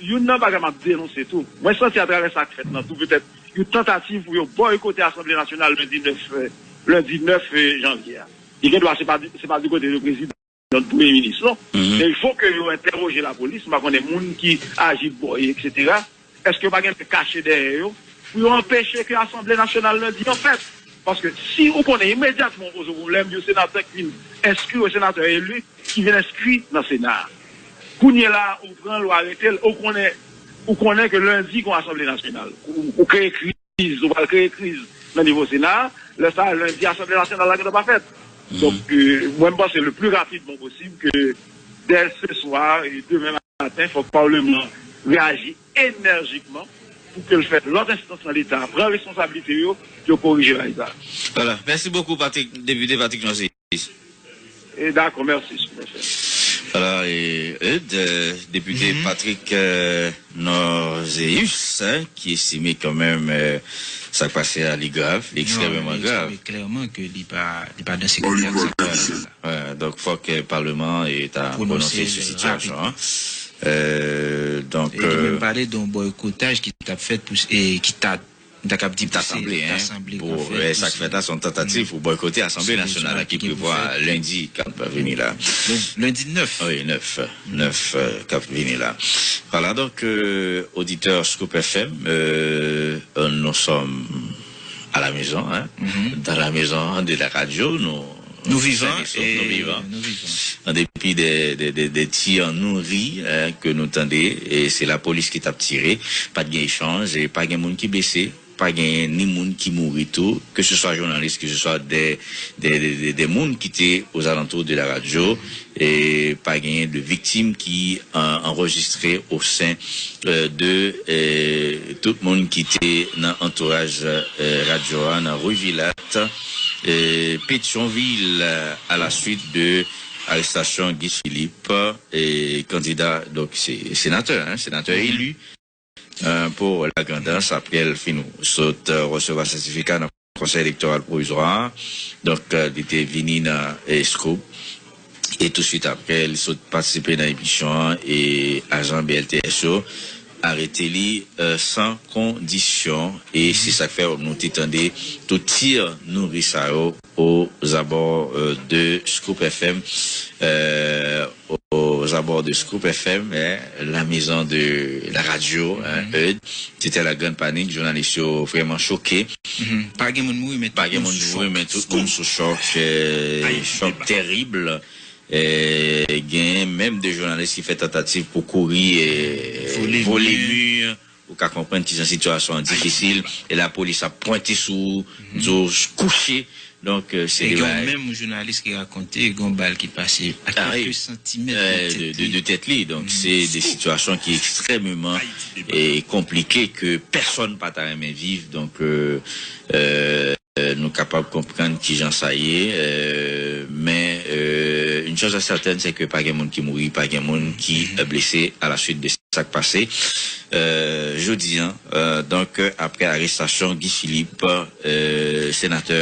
youn nan bagay m ap denonse tou, mwen santi atravè sa k fèt lan tou, petèt, yon tantativ pou yo bòykote Asanble Nasyonal lendi nèf, e, lendi nèf, e, janvye a. Li gen dwa, se pa, se pa di kote de prezidan. Donk, premye minis, non. Men il faut que yo entèwoje lapolis, m pa konnen moun ki aji bò yo, etsetera. Èske yo pa gen kache dèyè yo pou yo anpeche ke Asanble Nasyonal lendi an fèt? Paske si ou konnen imedyatman ou poze pwoblèm, yon senatè ki vin enskri, yon senatè eli ki vin enskri nan Sena a. Kounye la, ou pran l, ou arete l, ou konnen, ou konnen ke lendi gen Asanble Nasyonal. Ou, ou kreye kriz, ou pral kreye kriz nan nivo Sena a. Lè sa a, lendi, Asanble Nasyonal la gentan pa fèt. Donk, e, mwen, m panse le plus rapidement possible que dès ce soir et demain matin, fòk Palman an reyaji enèjikman pou ke l fè lòt enstans nan Leta a pran responsablite yo, pou yo korije bagay sa a. Vwala. Mèsi bokou, Patrick, depite Patrick Norzeus. E dakò, mèsi, mèsi. Vwala, e, e, de, depite Patrick, e, Norzeus, en, ki estime kanmenm, e, sa k pase a, li grav, li ekstrèmeman grav. Non, li estime klèman ke li pa, li pa dan sektè ak sa k pase la. Wè, donk, fòk, e, Palman an, e, ta pwononse sou sitiyasyon an. E, donk, e, li menm pale de yon bòykotaj ki t ap fèt pou, e, ki ta, m ta kab di pou se, ta sanble, en, pou, e, sa k fèt la, se yon tantativ pou bòykote Asanble Nasyonal la ki prevwa lendi k ap vini la. Lendi nèf. Wi, nèf, nèf, e, k ap vini la. Vwala, donk, e, oditè Scoop F M, e, nous sommes à la maison, hein, dans la maison de la radio, nous, nou vivan, nou vivan. An depi de, de, de, de ti an nouri, en, ke nou tande, e se lapolis ki t ap tire, pa t gen echanj, e pa gen moun ki blese, pa genyen ni moun ki mouri tou, ke se swa jounalis, ke se swa de, de, de, de, de moun ki te ozalantou de la radyo, e pa genyen de viktim ki euh, anrejistre o sen euh, de euh, tout moun ki te nan antouraj euh, radyo a nan ri Vilat, euh, Petyonvil, euh, à la suite de arestasyon Guy Philippe, euh, kandida, donk se senatè, hein, senatè eli euh, pou La Grandans, apre l fin sot euh, resevwa sètifika nan Konsèy Elektoral Pwovizwa a. Donk, euh, li te vini nan euh, Scoop. E touswit apre, li sot patisipe nan emisyon an e ajan B L T S yo arete li euh, san kondisyon. E se sa k fè nou te tande tout tir nouri sa yo aux abords euh, de Scoop F M, euh, aux abords de Scoop F M, hein, la maison de la radio, hein, Eud. C'était la grande panique, jounalis yo vrèman choke. Mhm. Pa gen moun mouri, men pa gen moun mouri, men tout moun sou chòk, euh, chòk tèrib. Euh, gen menm de jounalis ki fè tantativ pou kouri, euh, vole mi. Ou ka konprann kijan sitiyasyon an difisil, e lapolis ap pwente sou ou, di w kouche. Donk, euh, se e gen yon menm jounalis ki rakonte gen yon bal ki pase a kèlke santimèt de tèt li. De tèt li. Donk, se de sitiyasyon ki ekstrèmeman e konplike ke pèsonn pa ta renmen viv. Donk, euh, euh, euh, nou kapab konprann kijan sa ye, euh, men euh, une chose est certaine, c'est que pa gen moun ki mouri, pa gen moun ki euh, blese à la suite de sa k pase. Euh, jodi an, euh, donk, euh, apre arestasyon Guy Philippe, euh, senatè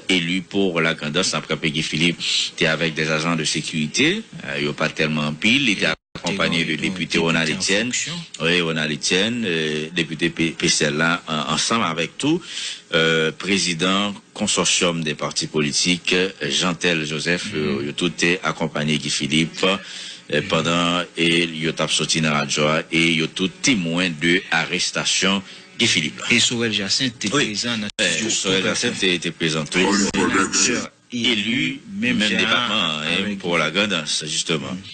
eli pou La Grandans, n ap raple Guy Philippe te avèk des agents de sécurité, euh, yo pa tèlman anpil, li te akonpanye de depite Ronald Etienne. Wi, Ronald Etienne, euh, depite P-, P C L la, an-, ansanm avèk tou euh, prezidan Consortium des partis politiques, Jeantel Joseph, euh, yo tout te akonpanye Guy Philippe euh, pandan e yo t ap soti nan radyo a e yo tout temwen de arestasyon Guy Philippe la. E Sorel Jacinthe te prezan nan estidyo Scoop F M. Sorel Jacinthe te, te prezan tou. Senatè eli menm depatman an, hein, pou La Grandans, jisteman.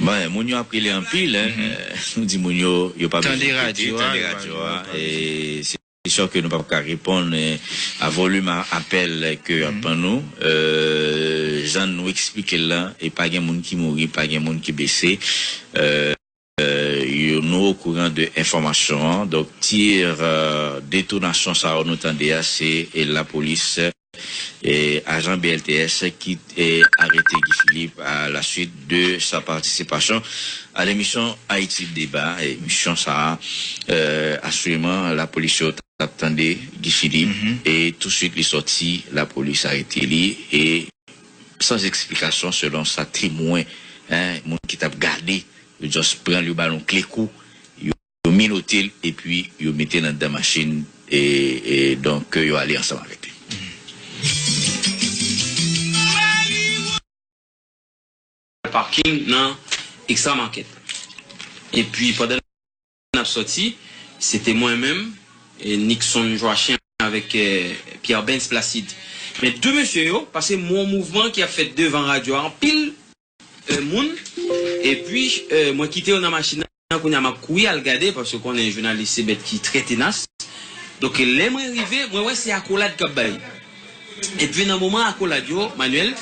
Bon, moun yo ap rele anpil, hein. Euh, nou di moun yo, yo pa bezwen koute, tande radyo a, e se sè ke nou p ap ka reponn euh, a volim a apèl ke y ap ban nou. Euh, jan nou eksplike l la, e pa gen moun ki mouri, pa gen moun ki blese. Euh, euh, yo, nou okouran de enfòmasyon an. Donk, tir euh, detonasyon sa yo nou tande a, se e lapolis e ajan B L T S ki te arete Guy Philippe à la suite de sa participation à l'émission Haïti Débat. Emisyon sa a, euh, aswireman, lapolis yo t ap tande Guy Philippe e touswit li sòti, lapolis arete li e sans explication, selon sa temwen, hein, moun ki t ap gade, yo just pran l, yo ba l yon kle kou, yo menote l epi yo mete l anndan machin e, e donk yo ale ansanm avèk li. Parking nan Extra Market. Epi pandan n ap sòti, se te mwen menm, e Nixon Joachim avèk eh, Pierre Bens Placide. Men de mesye yo, paske m wè yon mouvman ki ap fèt devan radyo a, anpil euh, moun. Epi, euh, mwen kite yo nan machin nan, kounye a m ap kouri al gade, paske konnen jounalis se bèt ki trè tenas. Donk, lè mwen rive, mwen wè se akolad k ap bay. Epi, nan moman akolad yo, Manuel,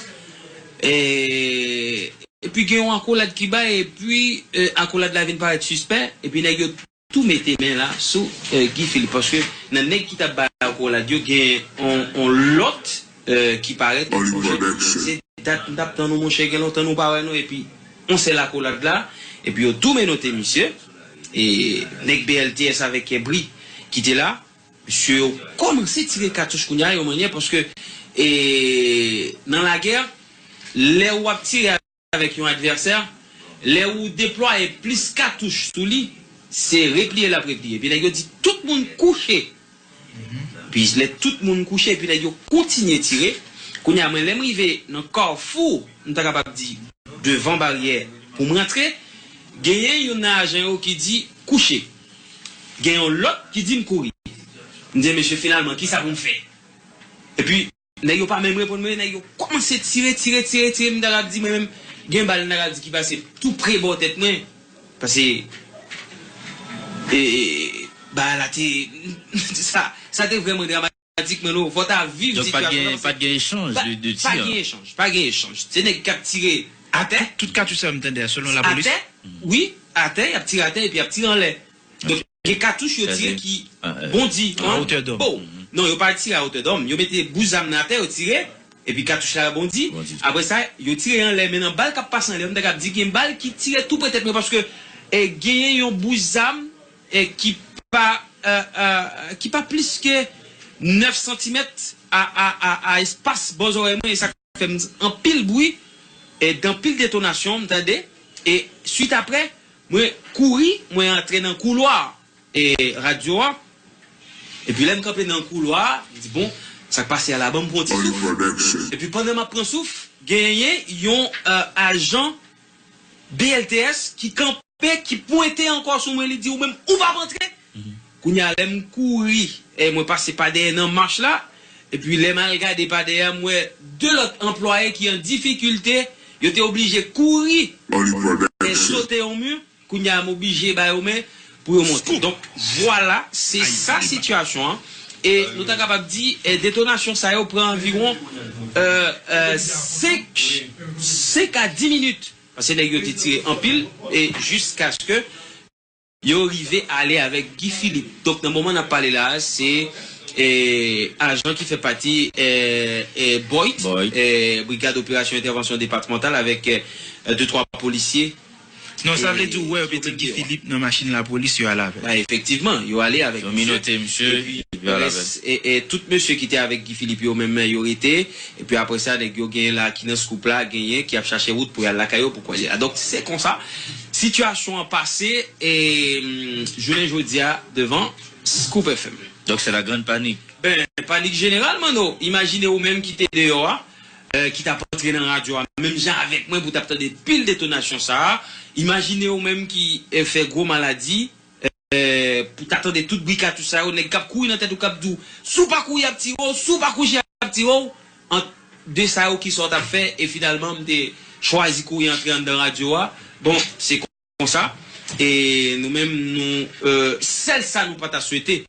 e, epi gen yon akolad ki bay, epi euh, akolad la vin parèt sispè, epi nèg yo tou mete men la sou eh, Guy Philippe, paske nan nèg ki t ap bay akolad yo, gen on, on lòt eh, ki parèt. Se dat m t ap tann ou, monchè, gen lontan nou pa wè nou, epi on sèl akolad la, epi yo tou menote misye, e nèg B L T S avèk eh, bri ki te la, misye yo kòmanse tire katouch kounye a, yon mannyè, paske e, nan lagè, lè w ap tire avèk yon advèsè, lè ou deplwaye plis katouch sou li, se repliye l ap repliye. Epi nèg yo di tout moun kouche. Epi lè tout moun kouche, epi nèg yo kontinye tire. Kounye a, mwen, lè m rive nan kafou, m ta kapab di, devan baryè pou m rantre, genyen youn nan ajan yo ki di kouche. Gen yon lòt ki di m kouri. M di, mesye, finalman, kisa pou m fè? Epi, nèg yo pa menm reponn mwen, nèg yo kòmanse tire, tire, tire, tire, m ta ka di mwen menm, gen bal m ta ka di ki pase tou pre bò tèt mwen. Pase, e, e, bagay la te, sa, sa te vrèman dramatik, men nou, fò ta viv sitiyasyon nan. Donk, pa t gen, pa t gen echanj de, de tir. Pa gen echanj, pa gen echanj. Se nèg k ap tire atè. Tout, tout katouch sa yo m tande a, selon lapolis. Atè, wi, atè, y ap tire atè epi y ap tire anlè. Donk, gen katouch yo tire ki bondi. A wotè dòm. Bon, non, yo pa tire a wotè dòm. Yo mete bout zam nan atè, yo tire, epi katouch la bondi. Apre sa, yo tire anlè, men nan bal k ap pase anlè, m ta kab di gen bal ki tire tou pre tèt mwen, paske, eh, genyen yon bout zam, eh, ki pa, eh, eh, ki pa plis ke nèf santimèt a, a, a, a espas bò zòrèy mwen, e sa fè m anpil bri, e gen anpil detonasyon, m tande, e swit apre, mwen kouri, mwen antre nan koulwa, e radyo a, epi lè m kanpe nan koulwa a, m di, "Bon, sa k pase a la, ban m pran ti souf." Epi pandan m ap pran souf, genyen yon, eh, ajan B L T S ki kanpe, ki pwente ankò sou mwen, li di, "Ou menm, ou p ap antre." Kounye a, lè m kouri, e mwen pase pa dèyè nan mach la, epi lè m al gade pa dèyè, m wè de lòt anplwaye ki an difikilte, yo te oblije kouri e sote yon mi. Kounye a, m oblije ba yo men pou yo monte. Donk, vwala, se sa sitiyasyon an. E nou ta kapab di, e detonasyon sa yo pran anviwon, e, e, senk, senk a dis minit. Paske nèg yo te tire anpil, e jiskaske yo rive ale avèk Guy Philippe. Donk, nan moman n ap pale la a, se, e, ajan ki fè pati, e, e, BOIT, e, Brigad Operasyon Entèvansyon Depatmantal, avèk, e, de twa polisye. Non, sa vle di, ou wè, yo mete Guy Philippe nan machin lapolis, yo ale avè l. Ba, efektivman, yo ale avèk misye. Yo menote misye, epi yo ale avè l. E, e tout mesye ki te avèk Guy Philippe yo menm, yo rete. Epi apre sa, nèg yo genyen la ki nan Scoop la, genyen ki ap chache wout pou y al lakay yo pou kwaze la. Donk, se konsa sitiyasyon an pase, e, mm, jounen jodi a, devan Scoop F M. Donc, c'est la grande panique. Ben, panik jeneral, Manno. Imajine ou menm ki te deyò a, e, ki t ap antre nan radyo a, menm jan avèk mwen, pou t ap tande pil detonasyon sa a. Imajine ou menm ki, e, fè gwo maladi, e, pou ta tande tout bri katouch sa yo, nèg k ap kouri nan tèt ou, k ap di w, "Si w pa kouri, y ap tire w, si w pa kouri, y ap tire w." Ant de sa yo, kisa w t ap fè? E finalman, m te chwazi kouri antre anndan radyo a. Bon, se konsa. E nou menm, nou, e, sèl sa nou pa ta swete,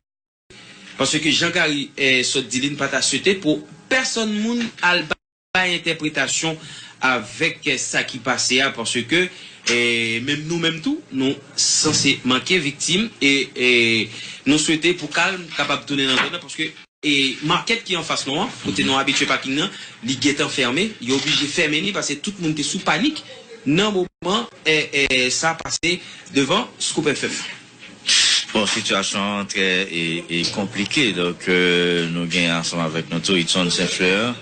paske jan Gary, e, sot di li, n pa ta swete pou pèsonn moun al bay entèpretasyon avèk, e, sa ki pase a, paske, e, menm nou menm tou, nou sanse manke viktim, e, e nou swete pou kalm kapab tounen nan zòn nan, paske, e, makèt ki anfas nou an, kote nou abitye paking nan, li gentan fèmen, yo oblije fèmen li, paske tout moun te sou panik nan moman, e, e, sa pase devan Scoop F M. Bon, sitiyasyon an trè e, e konplike. Donk, e, nou gen ansanm avèk nou tou Hudson Saint Fleur.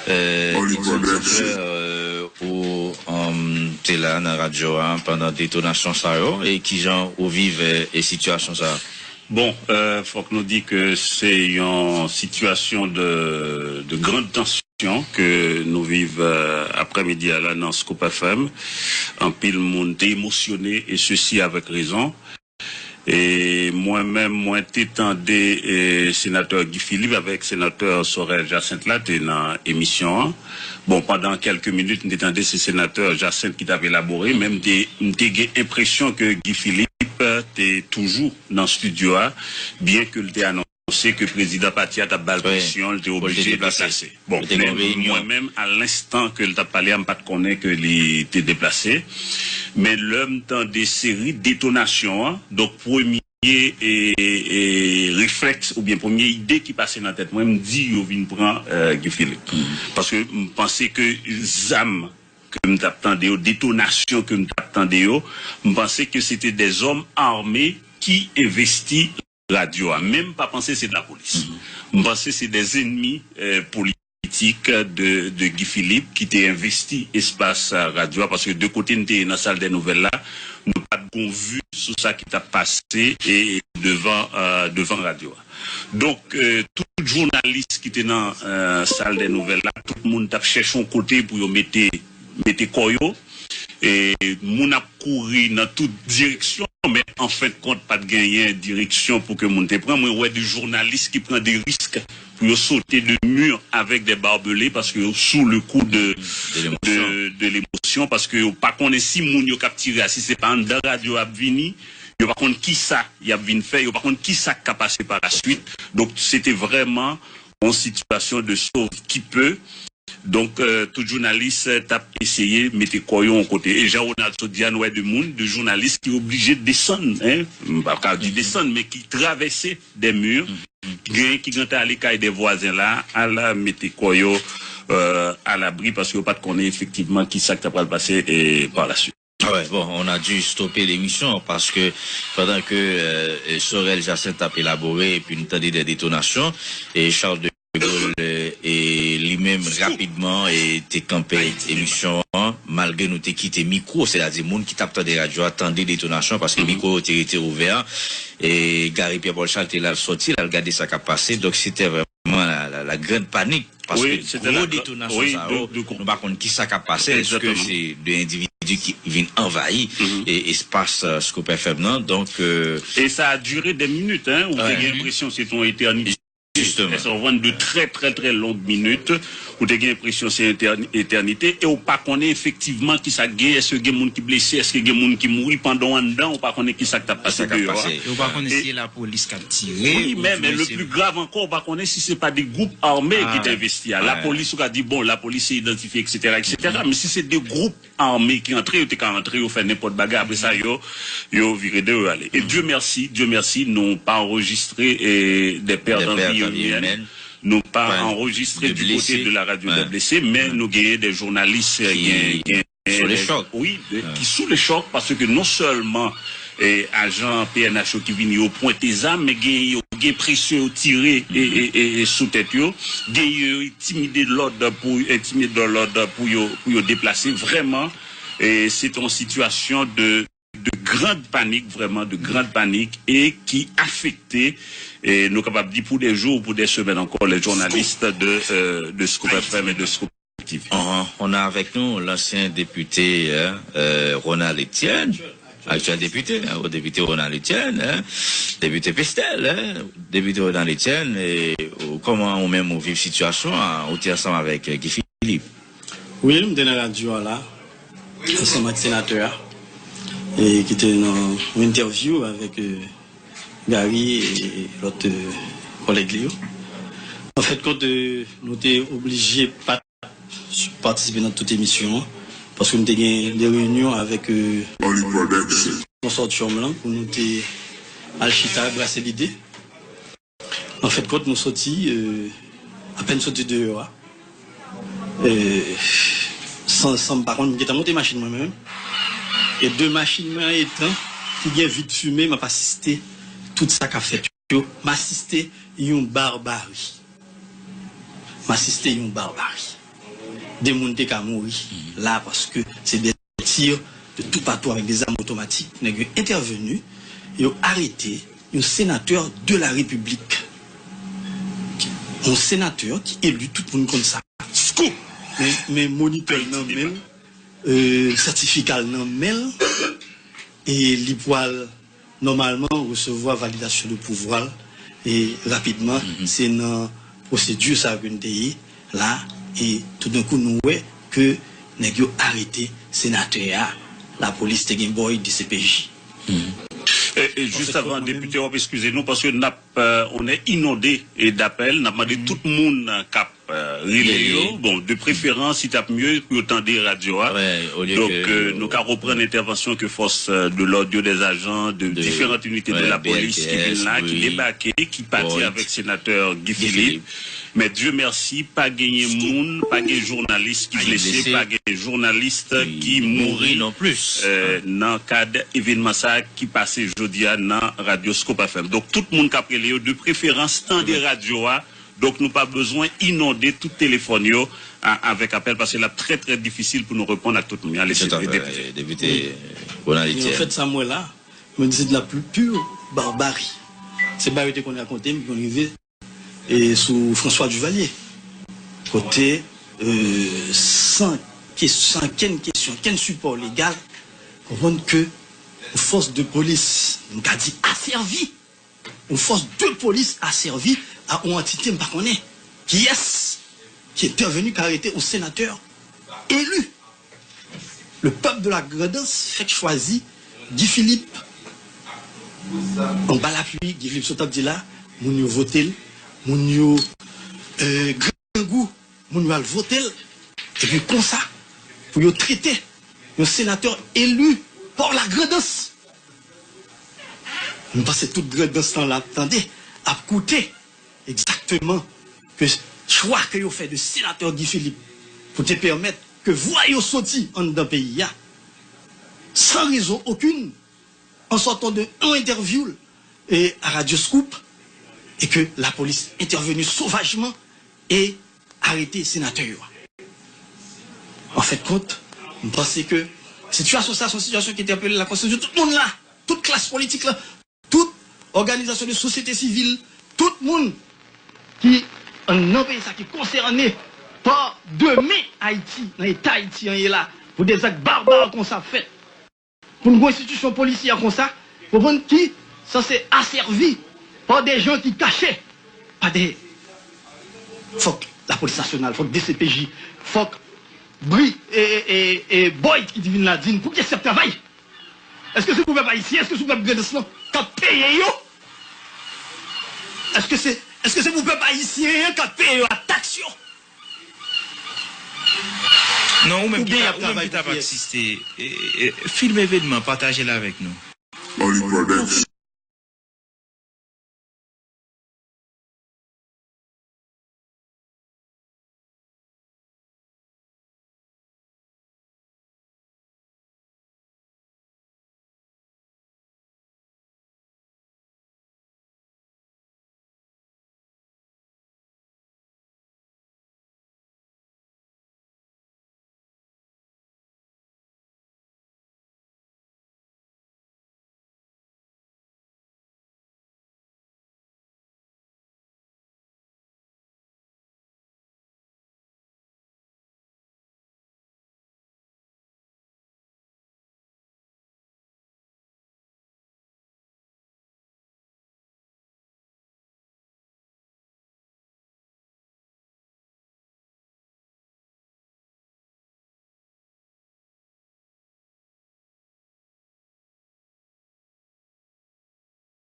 E, Hudson Saint Fleur, e, ou, e, te la nan radyo a pandan detonasyon sa yo. E kijan ou viv, e, e sitiyasyon sa a? Bon, e, fòk nou di ke se yon sitiyasyon de, de grande tension ke nou viv, e, aprèmidi a la nan Scoop F M. Anpil moun te emosyone, e sesi avèk rezon. E mwen menm, mwen te tande, e, senatè Guy Philippe avèk senatè Sorel Jacinthe la te nan emisyon an. Bon, pandan kèlke minit, m te tande se senatè Jacinthe ki t ap elabore, men m te, m te gen enpresyon ke Guy Philippe te toujou nan estidyo a, byen ke l te anonse ke prezidan pati a t ap ba l presyon, l te oblije deplase. Bon, men mwen menm, a lenstan ke l t ap pale a, m pa t konnen ke li te deplase. Men lè m tande seri detonasyon an, donk premye, e, e, reflèks oubyen premye ide ki pase nan tèt mwen, m di yo vin pran, e, Guy Philippe. Paske m panse ke zam ke m t ap tande yo, detonasyon ke m t ap tande yo, m panse ke se te dèzòm ame ki envesti radyo a. Men m pa panse se de lapolis. M panse se dèzènmi, e, politik de, de Guy Philippe ki te envesti espas, e, radyo a, paske de kote n te ye nan sal dè nouvèl la, nou pa t gon vi sou sa ki t ap pase e devan, e, devan radyo a. Donk, e, tout jounalis ki te nan, e, sal dè nouvèl la, tout moun t ap chèche yon kote pou yo mete, mete kò yo. E moun ap kouri nan tout direksyon, men an fen de kont, pa t genyen direksyon pou ke moun te pran. Mwen wè de jounalis ki pran de risk pou yo sote de mi avèk de barbelé, paske yo sou le kou de, de, de lemosyon, paske yo pa konnen si moun yo k ap tire a, si se pa anndan radyo ap vini, yo pa konn kisa y ap vin fè, yo pa konn kisa k ka pase pa la swit. Donk, se te vrèman yon sitiyasyon de sauve qui peut. Donk, euh, tout jounalis t ap eseye mete kò yo yon kote. E jan Ronald sot di a, nou wè de moun, de jounalis ki oblije desann, en, m pa ka di desann, men ki travèse de mi, ki genyen ki gentan ale kay de vwazen la, al mete kò yo, euh, alabri, paske yo pa t konnen efektivman kisa k ta pral pase, e, par la suite. Ah ouais, bon, on a dû stopper l'émission parce que pendant que euh, Sorel Jacinthe ap elabore epi n tande de detonasyon, e Charles de Gaulle euh, e li menm rapidman e te kanpe emisyon an, malgre nou te kite mikwo, sètadi moun ki t ap tande radyo a tande detonasyon paske mikwo yo te rete ouvè. E Gary Pierre Paul Charles te la l sòti, l al gade sa k ap pase. Donk se te vrèman la, la, la grande panique. Paske gwo detonasyon sa yo, nou pa konn ki sa k ap pase. Èske se de endividi ki vin anvayi e espas Scoop F M nan? Donk, euh, e sa a dire de minit, hein, ou te gen enpresyon se te yon etènite. Jisteman. Sa w konprann, de trè, trè, trè long minit. Ou te gen enpresyon se etènite. E ou pa konnen efektivman ki sa k gen. Èske gen moun ki blese? Èske gen moun ki mouri? Pandan w anndan, ou pa konnen ki sa k t ap pase deyò a. E ou pa konnen si se lapolis k ap tire. Wi, men, men le plus grave encore, ou pa konnen si se pa de gwoup ame ki te envesti a. Lapolis, ou ka di, bon, lapolis se idantifye, et cetera, et cetera. Men si se de gwoup ame ki antre, yo te ka antre, yo fè nenpòt bagay. Apre sa, yo, yo vire de yo ale. E Dieu merci, Dieu merci, nou pa anrejistre eh, de pèt an vi imèn. Nou pa anrejistre du côté de la radio de blessés, men nou genyen de jounalis, eh, gen, gen, wi, de, ki sou le chòk, paske non sèlman eh, ajan P N H yo ki vini yo pwente zam, men gen yo gen presyon yo tire eh, eh, eh, eh, sou tèt yo, gen yo entimide lòd pou entimide lòd pou yo, pou yo deplase. Vrèman, eh, se te yon sitiyasyon de, de grande panique, vraiment de grande panique, et qui affecte, eh, nou kapab di pou de jou, pou de semèn ankò, les journalistes de, euh, de Scoop F M et de Scoop T V. Anhan, on a avec nous l'ancien député hein, euh, Ronald Etienne, actuel député, hein, au député Ronald Etienne, hein, député Pestel, hein, député Ronald Etienne, et euh, comment ou menm ou viv sitiyasyon an, ou te ansanm avèk euh, Guy Philippe? Wi, m te nan radyo a la, ansanm ak senatè a, e ki te nan yon entèvyou avèk euh, Gary e lòt euh, kòlèg li yo. An fèt kont, euh, nou te oblije pa patisipe nan tout emisyon an, paske nou te gen de reyinyon avèk euh, konsotyòm lan pou nou te al chita, brase lide. An fèt kont, nou soti, euh, apèn soti deyò a, euh, san, san m pa konn, m gentan monte machin mwen menm. E de machin mwen an etan, ki gen vit fimen, m ap asiste tout sa k ap fèt yo. M asiste yon barbari. M asiste yon barbari. De moun te ka mouri la paske se de tir de toupatou avèk de zam otomatik. Nèg yo entèveni, yo arete yon senatè de la repiblik. Yon senatè ki eli, tout moun konn sa. Scoop! Men, men monitè l nan men l, euh, sètifika l nan men l, e li pral nòmalman resevwa validasyon de pouvwa l e rapidman. Se nan pwosedi sa ke n te ye la, e toudenkou nou wè ke nèg yo arete senatè a, lapolis te gen bòy D C P J. E, e jis avan, depite, w ap eskize nou paske n ap, euh, on est inondé e d'apèl, n ap mande tout moun k ap euh, rele yo. Bon, de preferans, li t ap mye pou yo tande radyo a. Donk, euh, nou ka reprann entèvansyon ke fòs euh, de lòd yo, des agents de différentes unités de la police ki vin la, ki debake, ki pati avèk senatè Guy Philippe. Men Dieu merci, pa genyen moun, pa gen jounalis ki blese, pa gen jounalis ki mouri non plis euh, nan kad evènman sa a ki pase jodi a nan radyo Scoop F M. Donk, tout moun k ap rele yo, de preferans, tande radyo a. Donk, nou pa bezwen inonde tout telefòn yo a, avèk apèl, paske l ap trè, trè difisil pou nou reponn ak tout moun. Ale, Depite. Wi. Ronald Etienne. An fèt, sa m wè la, mwen di se de la pure barbarie. Se bagay yo te konn rakonte m, ki konn rive, e sou François Duvalier. Kote, euh, san kes-, san kenn kesyon, kenn sipò legal, konprann ke yon fòs de polis, m ka di asèvi, yon fòs de polis asèvi a yon antite m pa konnen kiyès ki entèveni, ki arete yon senatè eli. Le peuple de la Grandans fèk chwazi Guy Philippe Anba lapli, Guy Philippe sot ap di la, moun yo vote l, moun yo, euh, grangou, moun yo al vote l, epi konsa, pou yo trete yon senatè eli pa la grandans. M panse tout grandans lan la ap tande, ap koute egzakteman ke chwa ke yo fè de senatè Guy Philippe pou te pèmèt ke vwa yo soti anndan peyi a, san rezon okenn, an sòtan de yon entèvyou l, e, a Radyo Scoop, e ke lapolis entèveni sovajman e arete senatè yo a. An fen de kont, m panse ke sitiyasyon sa, se yon sitiyasyon ki entèpele la konsyans de tout moun la, tout klas politik la, tout òganizasyon de sosyete sivil, tout moun ki nan peyi sa, ki konsène pa demen Ayiti, nan eta Ayiti an ye la, pou de zak barbare konsa fèt. Pou n gen yon enstitisyon polisyè konsa, konprann, ki sanse asèvi pa de jan ki kache, pa de, fòk lapolis nasyonal, fòk D C P J, fòk bri, e, e, e, e, Boyd ki te vin la di n pou pyès y ap travay. Èske se pou pèp ayisyen, èske se pou pèp grandans lan k ap peye yo? Èske se, èske se pou pèp ayisyen an k ap peye yo ak taks yo? Non, ou menm ki ta, ou menm ki ta patisite, e, e, filme evènman, pataje l avèk nou. Oli Production.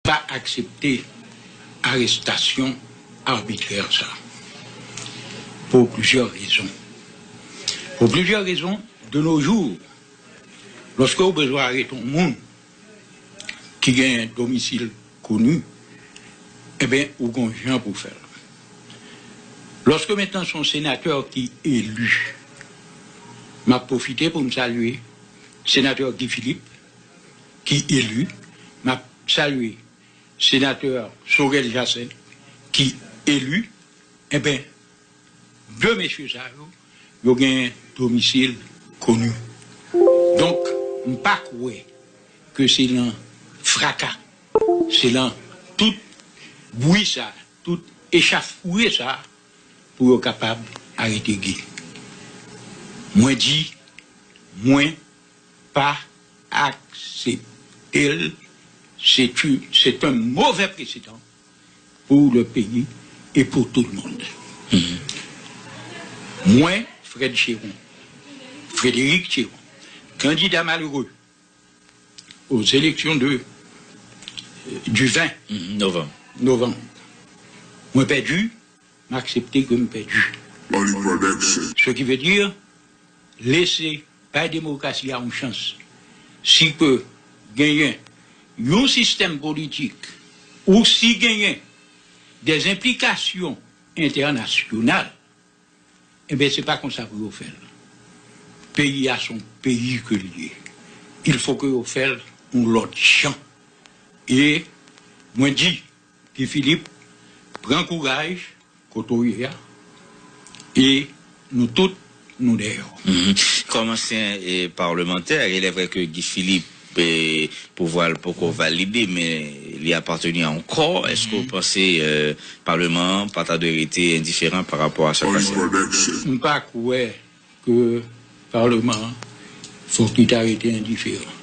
pa aksepte arestasyon abitrè sa pou plizyè rezon. Pou plizyè rezon, de nos jours, lòske ou bezwen arete yon moun ki gen domisil koni, enben, ou gon jan pou fè l. Lòske mentnan se yon senatè ki eli, m ap pwofite pou m salye senatè Guy Philippe, ki eli, m ap salye senatè Sorel Jacinthe, ki eli, enben, de mesye sa yo, yo gen domisil koni. Donk, m pa kwè ke se nan fraka, se nan tout bwi sa, tout echafoure sa, pou yo kapab arete Guy. Mwen di, mwen pa aksepte l, c'est un mauvais précédent pour le pays et pour tout le monde. Mwen, Fred Chéron, Frédéric Chéron, candidat malheureux aux élections de, du vingt novembre, mwen pèdi, m aksepte ke m pèdi. Ce qui veut dire, lese bay demokrasi a yon chans. Si ke genyen yon sistèm politik, ou si genyen des implications internationales, enben, se pa konsa pou yo fè l. Peyi a se yon peyi ke l ye. Il faut ke yo fè l yon lòt jan. E mwen di, Guy Philippe, pran kouraj kote w ye a, e nou tout, nou dèyè w. Kòm ansyen palmantè, il est vrai que Guy Philippe, pouvwa l poko valide, men li apateni a yon kò. Èske w panse palman an pa ta dwe rete endiferan pa rapò a sa k pase? M pa kwè ke palman an fòk li ta rete endiferan.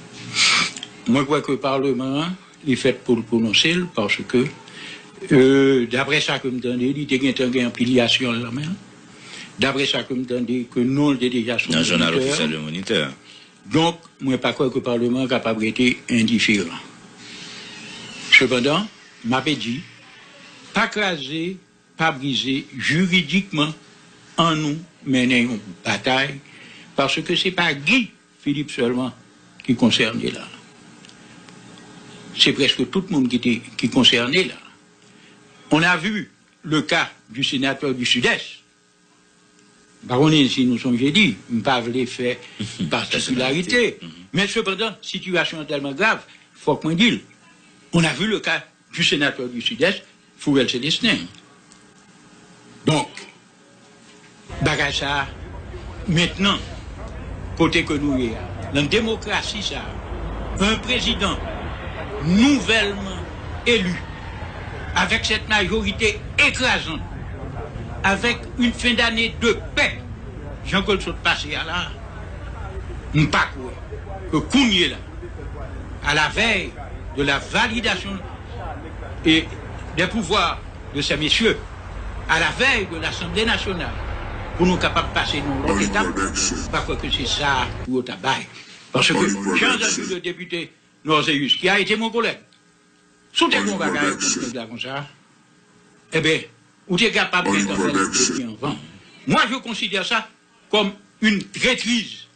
Mwen kwè ke palman an, li fèt pou l pwononse l, paske, euh, daprè sa ke m tande, li te gentan gen anpilyasyon l nan men l. Daprè sa ke m tande, ke non l te deja sou Moniteur. Donk, mwen pa kwè ke palman an kapab rete endiferan. Sepandan, m ape di, pa kraze, pa brize jiridikman, annou mennen yon batay, paske se pa Guy Philippe sèlman ki konsène la. Se prèske tout moun ki te, ki konsène la. On a vu le cas du sénateur du Sud-Est. M pa konnen si nou sonje li, m pa vle fè patikilarite, men sepandan, sitiyasyon an tèlman grav, fòk mwen di l. On a vu le cas du sénateur du Sud-Est, Fourel Célestin. Donk, bagay sa a, mentnan, kote ke nou ye a, nan demokrasi sa a, un président nouvellement élu, avec cette majorité écrasante, avec une fin d'année de paix, jan ke l sot pase a la, m pa kwè ke kounye la, à la veille de la validation et des pouvoirs de ces messieurs, à la veille de l'Assemblée nationale, pou nou kapab pase nan lòt etap, m pa kwè ke se sa pou yo ta bay. Paske, j'ai entendu le député Norzeus, qui a été mon collègue, si w te gen yon bagay kont nèg la konsa, enben, ou te kapab gentan fè l depi anvan. Moi, je considère ça comme une traîtrise,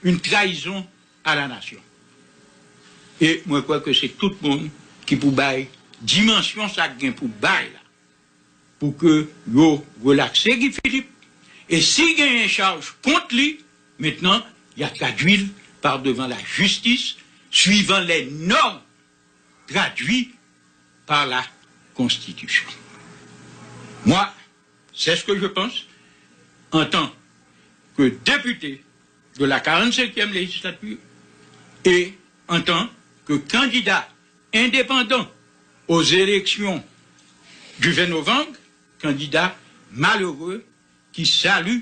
une trahison à la nation. E mwen kwè ke se tout moun ki pou bay dimansyon sa k gen pou bay la, pou ke yo relakse Guy Philippe. E si genyen chaj kont li, mentnan, y a tradui l par devant la justice, suivant les normes traduites par la Constitution. Moi, c'est ce que je pense en tant que député de la quarante-cinquième législature et en tant que candidat indépendant aux élections du vingt novembre, candidat malheureux qui salue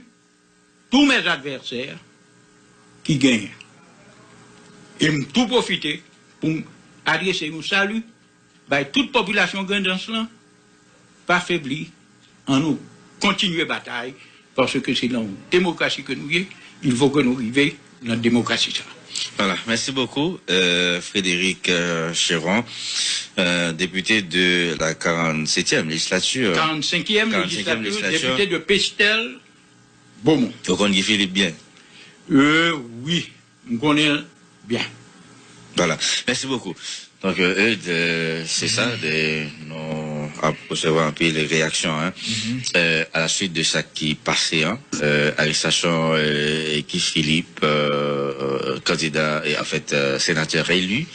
tous mes adversaires qui gagnent. E m tou pwofite pou m adrese yon sali bay tout popilasyon Grandans lan, pa febli, annou kontinye batay, paske se nan demokrasi ke nou ye, il faut que nou rive nan demokrasi sa. Voilà, merci beaucoup, euh, Frédéric euh, Cheron, euh, député de la quarante-septième législature. quarante-cinquième législature, député de Pestel, Beaumont. Ou konn Guy Philippe byen? Euh, wi, m konnen l byen. Voilà. Merci beaucoup. Donc, euh, Eudes, euh, c'est ça, de, nou ap resevwa anpil reyaksyon, hein. Euh, à la suite de sa ki pase, hein, euh, arestasyon euh, Guy Philippe, euh, candidat, et en fait, euh, sénateur élu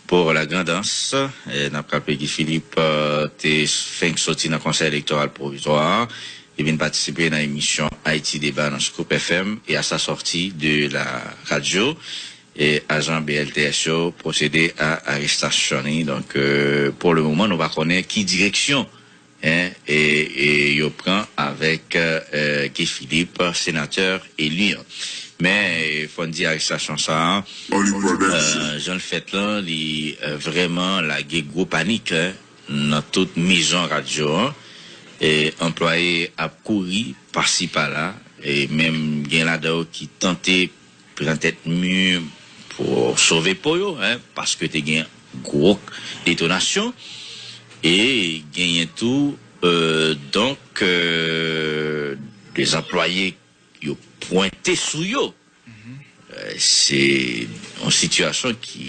pour la Grand'Anse, euh, n ap raple Guy Philippe euh, te fenk soti nan konsèy elektoral pwovizwa, li vin patisipe nan emisyon Haïti Débat nan Scoop F M et à sa sortie de la radio, e ajan B L T S yo pwosede a arestasyon li. Donk, euh, pou le moman, nou pa konnen ki direksyon hein, e, e yo pran avèk euh, Guy Philippe, senatè eli an. Men, e, fò n di arestasyon sa a, euh, jan l fèt lan, li euh, vrèman lage gwo panik hein, nan tout mezon radyo an. E, anplwaye ap kouri pasi pala, e menm gen ladan yo ki tante pran tèt mi pou sove po yo, hein, paske te gen gwo detonasyon. E genyen tou, euh, donk, euh, de anplwaye yo pwente sou yo. Euh, se yon sitiyasyon ki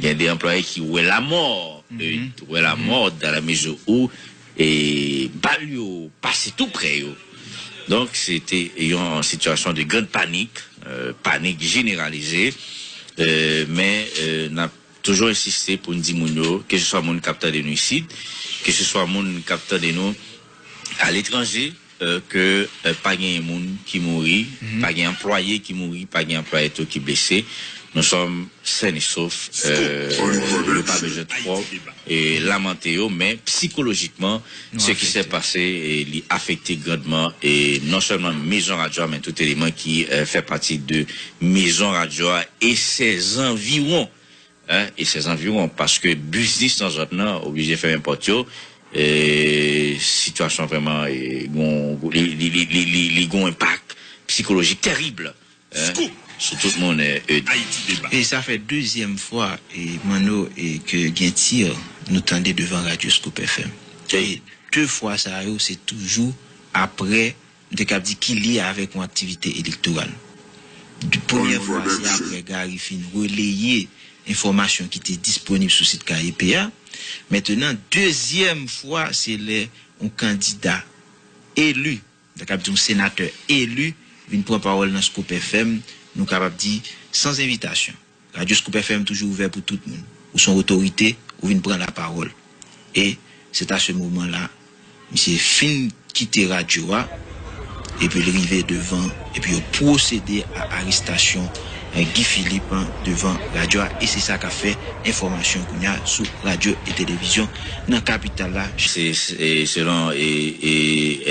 gen de anplwaye ki wè lamò, euh, wè lamò dans la mesure où e bal yo pase tou prè yo. Donk, se te yon sitiyasyon de grande panique, euh, panik jeneralize, euh, men euh, n ap toujou ensiste pou n di moun yo, keseswa moun k ap tande nou isit, keseswa moun k ap tande nou aletranje, euh, ke euh, pa genyen moun ki mouri, pa gen anplwaye ki mouri, pa gen anplwaye tou ki blese. Nous sommes sains et saufs, euh, yo pa bezwen twò e lamante yo, men psikolojikman, ce qui s'est passé e, li afekte grandman e non sèlman mezon radyo a, men tout eleman ki euh, fè pati de mezon radyo a e ses environs, hein, e ses environs, paske biznis nan zòn nan oblije fèmen pòt yo. E sitiyasyon vrèman e, gon, li, li, li, li, li, li gon enpak psikolojik terib. Hein? sou tout moun, eh, Eudes. Haïti Débat. E sa fè dezyèm fwa, e, Manno, e, ke gen tir nou tande devan Radyo Scoop F M. E de fwa sa yo, se toujou apre, m te kab di, ki lye avèk yon aktivite elektoral. Premyè fwa, se apre Gary fin releye enfòmasyon ki te disponib sou sit K E P a. Mentenan, dezyèm fwa, se lè yon kandida eli, m ta kab di yon senatè eli, vin pran pawòl nan Scoop F M, nou kapab di, san envitasyon. Radyo Scoop F M toujou ouvè pou tout moun. Ou se yon otorite, ou vin pran lapawòl. E c'est à ce moment-là, misye fin kite radyo a, epi l rive devan, epi yo pwosede a arestasyon, eh, Guy Philippe, hein, devan radyo a, e se sa k ap fè enfòmasyon kounye a sou radyo e televizyon nan kapital la. Se, se, selon, e, e,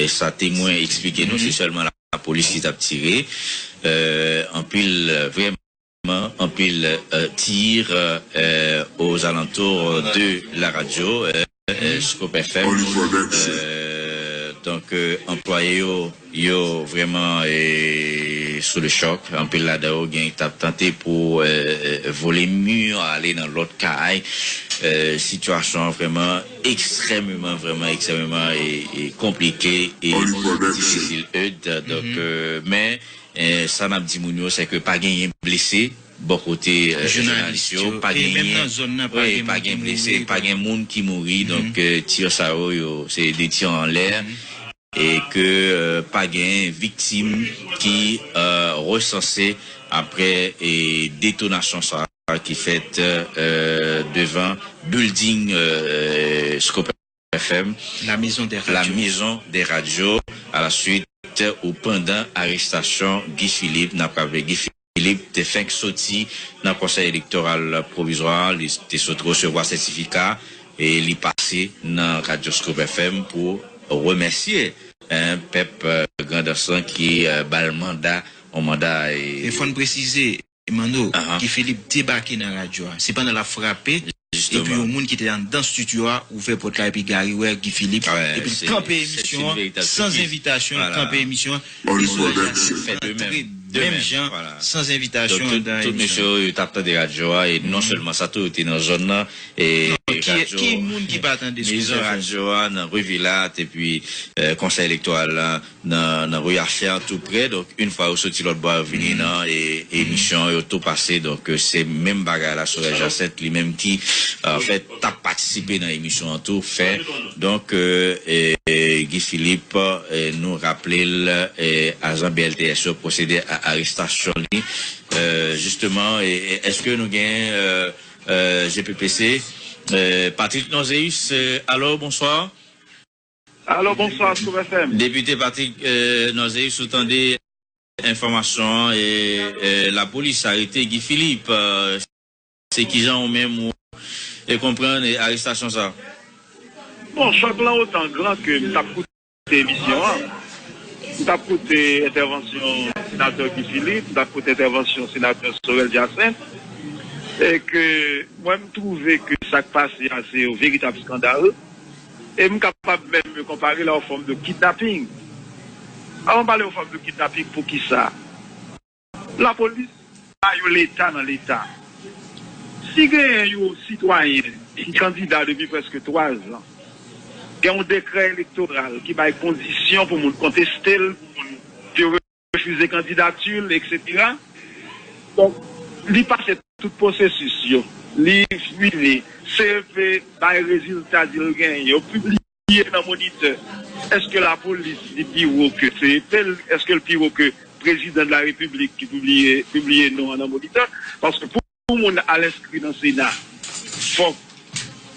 e sa temwen eksplike nou, se sèlman lapolis ki t ap tire, eh, anpil, eh, vrèman anpil, eh, tir, eh, aux alentours de la radio, eh, eh, Scoop F M. Eh, donk, eh, anplwaye yo, yo vrèman, eh, sou le choc. Anpil ladan yo gen t ap tante pou, eh, vole mi, ale nan lòt kay. Eh, sitiyasyon an vrèman ekstrèmeman, vrèman ekstrèmeman, eh, eh, konplike e difisil, Eudes. Donk, eh, men, eh, sa n ap di moun yo, se ke pa genyen blese bò kote, eh, jounalis yo, pa genyen, wi, pa gen blese, pa gen moun ki mouri. Donk, eh, tir sa yo, yo, se de tir anlè e ke, eh, pa gen viktim ki, eh, resanse apre, eh, detonasyon sa ki fèt, eh, devan building, eh, Scoop F M, la maison des radios, à la suite ou pandan arestasyon Guy Philippe. N ap raple, Guy Philippe te fenk soti nan Konsèy Elektoral Pwovizwa, li te sot resevwa sètifika e li pase nan Radyo Scoop F M pou remèsye, eh, pèp, eh, Grandans lan ki, eh, ba l manda, yon manda, e fò n presize, Manno, Guy Philippe debake nan radyo a. Se pandan l ap frape, epi yon moun ki te anndan estidyo a ouvè pòt la, epi Gary wè Guy Philippe, epi l kanpe emisyon an, san envitasyon, l kanpe emisyon an, e Sorel Jacinthe antre menm jan, san envitasyon anndan emisyon an. Tout mesye yo, yo t ap tande radyo a, e non sèlman sa tou, yo te nan zòn nan, e ki moun ki pa tande Scoop F M? Radyo a nan Rivilat, epi, eh, Konsèy Elektoral la, nan, nan ri Achè an tou prè. Donk, yon fwa yo soti lòt bò a, yo vini nan, e, emisyon an, yo tou pase. Donk, eh, se menm bagay la, Sorel Jacinthe, li menm ki, eh, anfèt, t ap patisipe nan emisyon an tou, fè. Donk, eh, eh, Guy Philippe, eh, nou raple l, eh, ajan B L T S yo pwosede a arestasyon li. Eh, jisteman, e, e, èske nou gen, eh, eh, G P P C, eh, Patrick Norzeus, eh, alo, bonswa. Alo, bonswa, Scoop F M. Depite Patrick, eh, Norzeus, ou tande enfòmasyon an, e, e, lapolis arete Guy Philippe, eh, se kijan ou menm ou, e, konprann, e, arestasyon sa? Bon, chòk lan otan gran ke m t ap koute emisyon an. M t ap koute entèvansyon senatè Guy Philippe, m t ap koute entèvansyon senatè Sorel Jacinthe, e ke mwen m twouve ke sa k pase a se yon veritab eskandal. E m kapab menm konpare l a yon fòm de kidnaping. Avan m pale yon fòm de kidnaping, poukisa? Lapolis pa yon Leta nan Leta. Si genyen yon sitwayen ki kandida depi prèske twa zan, gen yon dekrè elektoral ki bay kondisyon pou moun konteste l, pou moun te refize kandidati l, etsetera. Donk, li pase tout pwosesis yo. Li vini, C E P bay rezilta di l genyen. Yo pibliye nan Monitè. Èske lapolis li pi wo ke C E P? Èske l pi wo ke prezidan de la repiblik ki pibliye, pibliye non an nan Monitè? Paske pou, pou moun al enskri nan Sena, fòk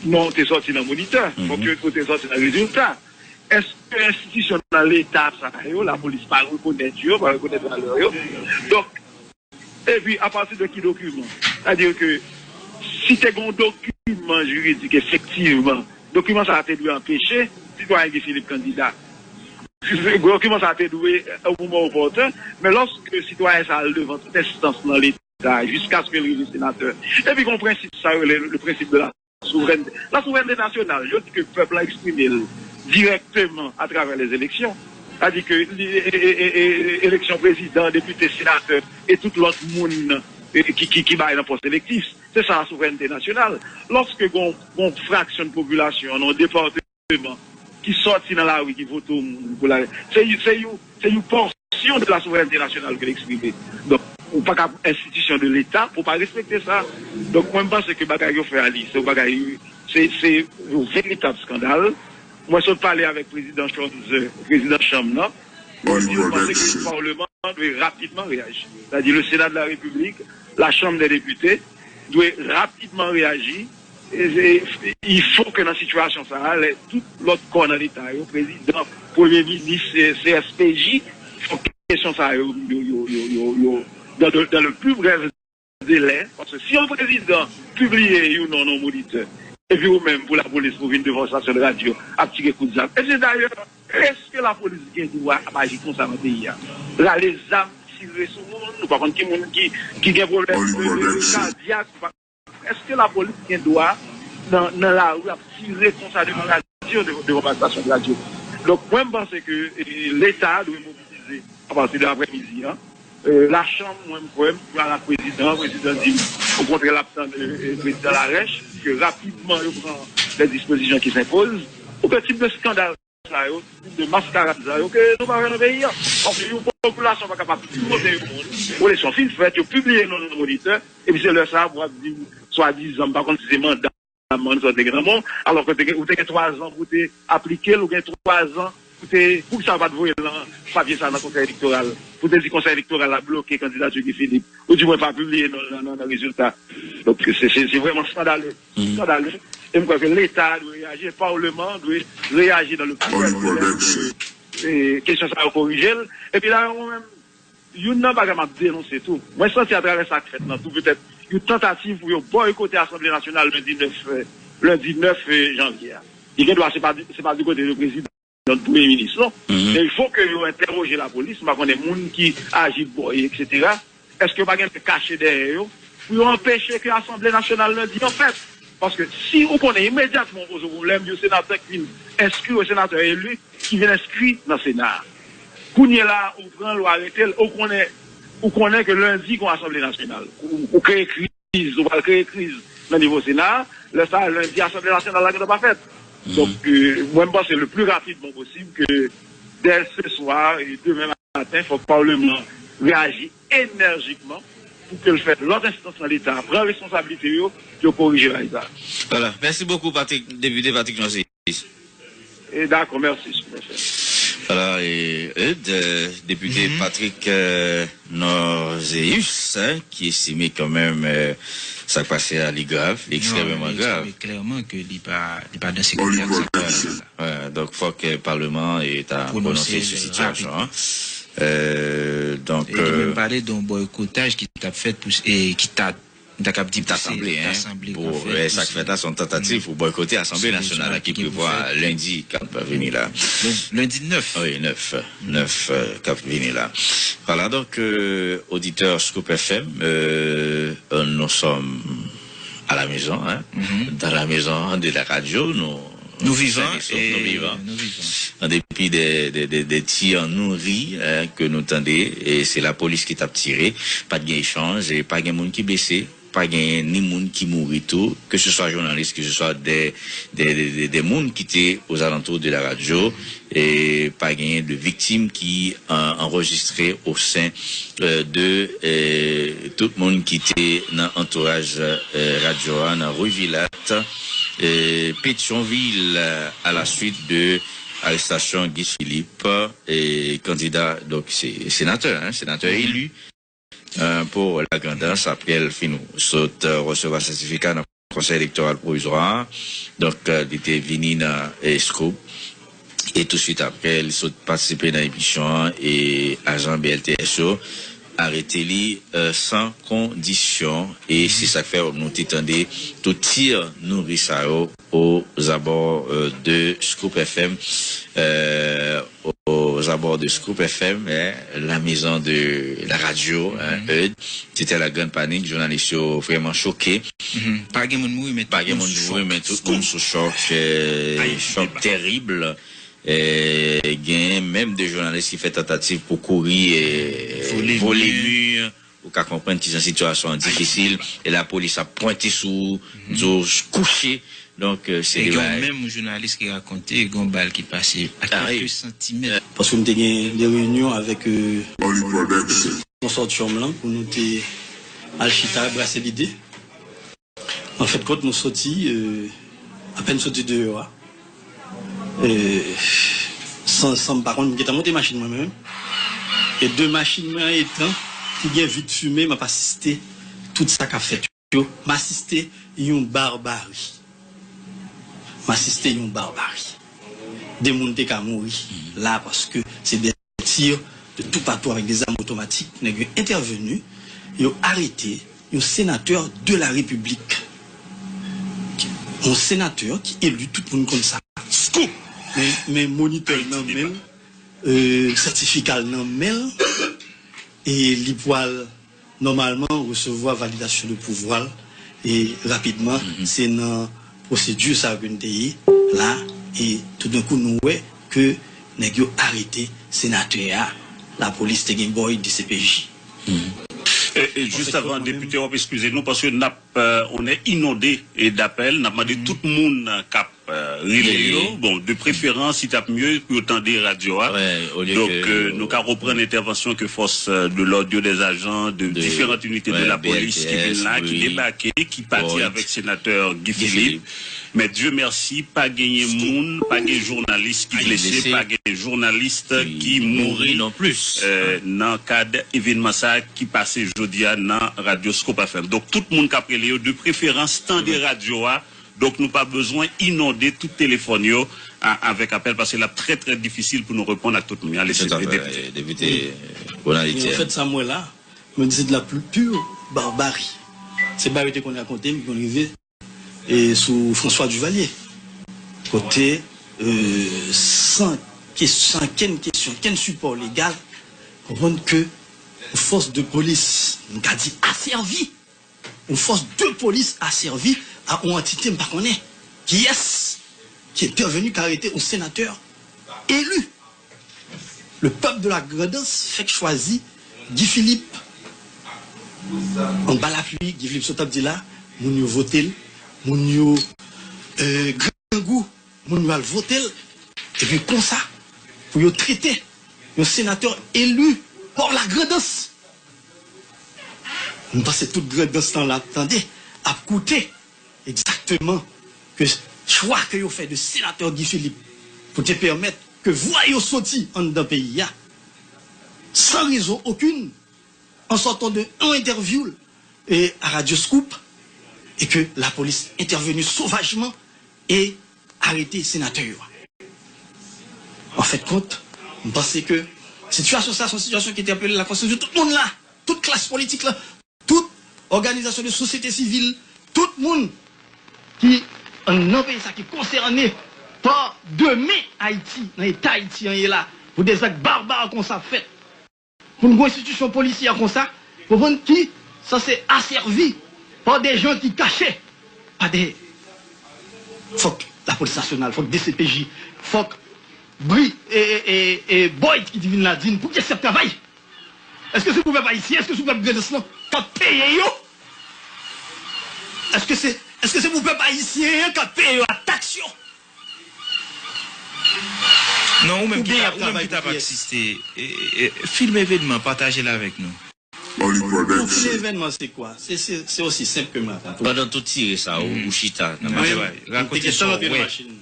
non te sòti nan Monitè, fòk yo te sòti nan rezilta. Èske enstitisyon nan Leta sa yo, lapolis pa rekonèt yo, pa rekonèt valè yo? Donk, epi, apati de ki dokiman? Sètadi ke si te gen yon dokiman jiridik, efektivman, dokiman sa a te dwe anpeche sitwayen Guy Philippe kandida. Dokiman sa a te dwe, eh, o moman opòten, men lòske sitwayen sa a al devan tout enstans nan Leta, jiskaske l rive senatè, epi gen yon prensip sa yo rele le principe de la souverènte, la souverènte nasyonal, yo di ke pèp la eksprime l dirèkteman atravè lèzeleksyon. Sa di ke eleksyon prezidan, depite, senatè e tout lòt moun ki bay nan pòs elektif. Se sa la souvrènte nasyonal. Lòske gon fraksyon de popilasyon nan yon depatman ki sòti nan lari ki vote yon moun pou la, se yon pòsyon de la souvrènte nasyonal ke l eksprime. Donk, ou pa ka enstitisyon de Leta pou pa respekte sa. Donk, mwen, m panse ke bagay yo fè a li, se yon bagay, se yon veritab eskandal. Mwen sot pale avèk prezidan Scholz, prezidan chanm nan. Mwen di, mwen panse ke palman an dwe rapidman reyaji. Sa di, le Sénat de la République, la Chambre des députés, dwe rapidman reyaji. Il faut que nan sitiyasyon sa a, lè tout lòt kò nan Leta yo, prezidan, premye minis, C S P J, fòk kesyon sa yo, yo, yo, yo, yo, yo, dans de, dans le plus bref delè, paske si yon prezidan pibliye yon non nan yon monitè, epi ou menm pou lapolis pou vin devan yon estasyon de radyo ap tire kout zam, epi dayè, èske lapolis gen dwa ap aji konsa nan peyi a? Rale zam, tire sou moun, ou pa konn ki moun ki, ki gen pwoblèm kadyak, èske lapolis gen dwa nan, nan lari ap tire konsa devan radyo, devan estasyon de radyo? Donk, mwen, m panse ke Leta dwe mobilize apati de aprèmidi an. Lachanm, mwen, m kwè, m pral ak prezidan, prezidan di m, okontrè, l ap tann prezidan Larèch, ke rapidman yo pran lè dispozisyon ki senpoz, pou ke tip de eskandal sa yo, tip de maskarad sa yo, ke nou pa wè nan peyi a. Paske yon popilasyon pa kapab sipoze yon moun, eleksyon fin fèt, yo pibliye non nan monitè, epi se lè sa a pou ap di m, swadizan, m pa konn si se manda mann sa w te gen nan men w, alò ke ou te gen twa zan pou w te aplike l, ou gen twa zan pou te, poukisa w pa t voye l nan papye sa nan Konsèy Elektoral, pou te di Konsèy Elektoral la bloke kandidati Guy Philippe, ou di mwen pa pibliye nan, nan, nan, nan rezilta. Donk, se, se, se vrèman skandale, skandale. E m kwè ke Leta dwe reyaji, e palman dwe reyaji nan le pli brèf delè, e kesyon sa yo korije l. Epi dayè, mwen menm, youn nan bagay m ap denonse tou, mwen santi atravè sa k fèt lan tou, petèt yon tantativ pou yo bòykote Asanble Nasyonal lendi nèf, lendi nèf janvye a. Li gen dwa se pa, se pa di kote de prezidan, premye minis, non. Men il faut que yo entèwoje lapolis, m pa konnen moun ki aji bòy, et cetera. Èske yo pa gen lè kache dèyè yo pou yo anpeche ke Asanble Nasyonal lendi an fèt? Paske si ou konnen imedyatman ou poze yon pwoblèm, yon senatè ki vin enskri, yon senatè eli, ki vin enskri nan Sena a. Kounye la, ou pran l, ou arete l, ou konnen, ou konnen ke lendi gon Asanble Nasyonal. Ou, ou kreye kriz, ou pral kreye kriz nan nivo Sena a. Lè sa a, lendi, Asanble Nasyonal la gentan pa fèt. Donk, euh, mwen, m panse le pli rapidman posib ke dè se swa e demen maten, fòk palman an reyaji enèjikman pou ke l fè lòt enstans nan Leta a pran responsablite yo, pou yo korije bagay sa. Vwala. Mèsi bokou, Patrick, depite Patrick Norzéus. E dakò, mèsi, mèsi. Vwala, e, Eudes, euh, depite Patrick, euh, Norzéus, hein, ki estime kanmenm, euh, sa k pase a, li grav, li ekstrèmeman grav. Non, li estime klèman ke li pa, li pa dan sektè ak sa k pase la. Donk, fòk, euh, palman an, euh, ta pwononse sou sitiyasyon an. Euh, donk, e li menm pale de yon bòykotaj ki t ap fèt pou, e ki ta, m ta kab di pou se, ta sanble, hein, ta sanble pou, e, sa k fèt la, se yon tantativ pou bòykote Asanble Nasyonal la ki prevwa lendi k ap vini la. Lendi nèf. Wi, nèf, nèf, euh, k ap vini la. Vwala, donk, euh, oditè Scoop F M, euh, euh, nous sommes à la maison, hein, dans la maison de la radio, nou, nou vivan, nou vivan. An depi de, de, de, de ti an nouri, hein, ke nou tande, e se lapolis ki t ap tire, pa t gen echanj, e pa gen moun ki blese, pa gen ni moun ki mouri tou, ke se swa jounalis, ke se swa de, de, de, de, de moun ki te ozalantou de la radyo, e pa genyen de viktim ki, euh, anrejistre o sen, euh, de, euh, tout moun ki te nan antouraj, euh, radyo a nan ri Vilat, euh, Petyonvil, euh, à la suite de arrestation Guy Philippe, euh, kandida, donk, se senatè, hein, senatè eli, euh, pou Lagrandans, apre l fin sot, euh, resevwa sètifika nan Konsèy Elektoral Pwovizwa a. Donk, euh, li te vini nan, euh, Scoop. E touswit apre, li sot patisipe nan emisyon an e ajan B L T S yo arete li, euh, san kondisyon. E se sa k fè nou te tande tout tir nouri sa yo aux abords, euh, de Scoop F M, euh, aux abords de Scoop F M, hein, la maison de la radio, hein, Eudes. C'était la grande panique, jounalis yo vrèman choke. Pa gen moun mouri, men tout moun sou chòk. Pa gen moun mouri, men tout moun sou chòk, euh, chòk terib. E, genyen menm de jounalis ki fè tantativ pou kouri e vole mi. Ou ka konprann kijan sitiyasyon an difisil. E lapolis ap pwente sou ou, di w kouche. Donk, e, se de bagay. E gen menm yon jounalis ki rakonte gen yon bal ki pase a kèlke santimèt. Paske m te gen de reyinyon avèk e, konsotyòm lan pou nou te al chita, brase lide. Anfèt kont, nou soti, e, apèn soti deyò a, e, san, san m pa konn, m gentan monte machin mwen menm. E de machin mwen an etan ki gen vit fimen, m ap asiste tout sa k ap fèt yo. M asiste yon barbari. M asiste yon barbari. De moun te ka mouri la paske se de tir de toupatou avèk de zam otomatik, nèg yo entèveni, yo arete yon senatè de la Repiblik. Yon senatè ki eli, tout moun konn sa. Scoop! Men, men monitè l nan men l, e, sètifika l nan men l, e li pwal nòmalman resevwa validasyon de pouvwa l, e rapidman, se nan pwosedi sa yo ke n te ye la, e toudenkou nou wè ke nèg yo arete senatè a, lapolis te gen bòy D C P J. E, e, jis avan, depite, w ap eskize nou, paske n ap, e, on est inondé, e, d'apèl, n ap mande tout moun k ap, e, rele yo, bon, de preferans, si t ap mye pou yo tande radyo a. Donk, e, nou ka reprann entèvansyon ke fòs, e, de lòd yo, des agents de différentes unités de la police ki vin la, ki debake, ki pati avèk senatè Guy Philippe. Men Dye mèsi, pa genyen moun, pa gen jounalis ki blese, pa gen jounalis ki mouri, e, nan kad evènman sa a ki pase jodi a nan Radyo Scoop F M. Donk, tout moun k ap rele yo, de preferans, tande radyo a. Donk, nou pa bezwen inonde tout telefòn yo a, avèk apèl, paske l ap trè, trè difisil pou nou reponn ak tout moun. Ale, se depite. Depite Ronald Etienne. Anfèt, sa m wè la, mwen di se de la pure barbarie. Se bagay yo te konn rakonte m, ki konn rive e sou François Duvalier. Kote, e, san kes-, san kenn kesyon, kenn sipò legal, konprann ke yon fòs de polis, m ka di asèvi, yon fòs de polis asèvi a yon antite m pa konnen kiyès ki entèveni, ki arete yon senatè eli. Le peuple de la Grandans fèk chwazi Guy Philippe. Anba lapli, Guy Philippe sot ap di la, moun yo vote l, moun yo, e, grangou, moun yo al vote l. Epi konsa, pou yo trete yon senatè eli pa la Grandans. M panse tout Grandans lan la ap tande, ap koute. Egzakteman, ke chwa ke yo fè de senatè Guy Philippe pou te pèmèt ke vwa yo soti anndan peyi a, san rezon okenn, an sòtan de yon entèvyou l, e, a Radyo Scoop, e ke lapolis entèveni sovajman e arete senatè yo a. Anfèt kont, m panse ke sitiyasyon sa a se yon sitiyasyon ki entèpele lakonsyans de tout moun la, tout klas politik la, tout òganizasyon de sosyete sivil, tout moun ki anndan peyi sa ki konsène pa demen Ayiti, nan eta Ayiti an ye la, pou de zak barbare konsa ap fèt, pou n gen yon enstitisyon polisyè konsa, konprann, ki sanse asèvi pa de jan ki kache, pa de, fòk lapolis nasyonal, fòk D C P J, fòk Bri, e, e, e, e Boyd ki te vin la di n pou kiyès y ap travay. Èske se pou pèp ayisyen, èske se pou pèp Grandans lan k ap peye yo? Èske se, èske se pou pèp ayisyen an k ap peye yo ak taks yo? Non, ou menm ki ta, ou menm ki t ap asiste, e, e, e, filme evènman, pataje l avèk nou. Pou filme evènman, se kwa? Se, se, se osi senp ke m rakonte w. Pandan tout tire sa, ou, ou chita nan machin. Mwen, m te gentan rantre nan machin nan.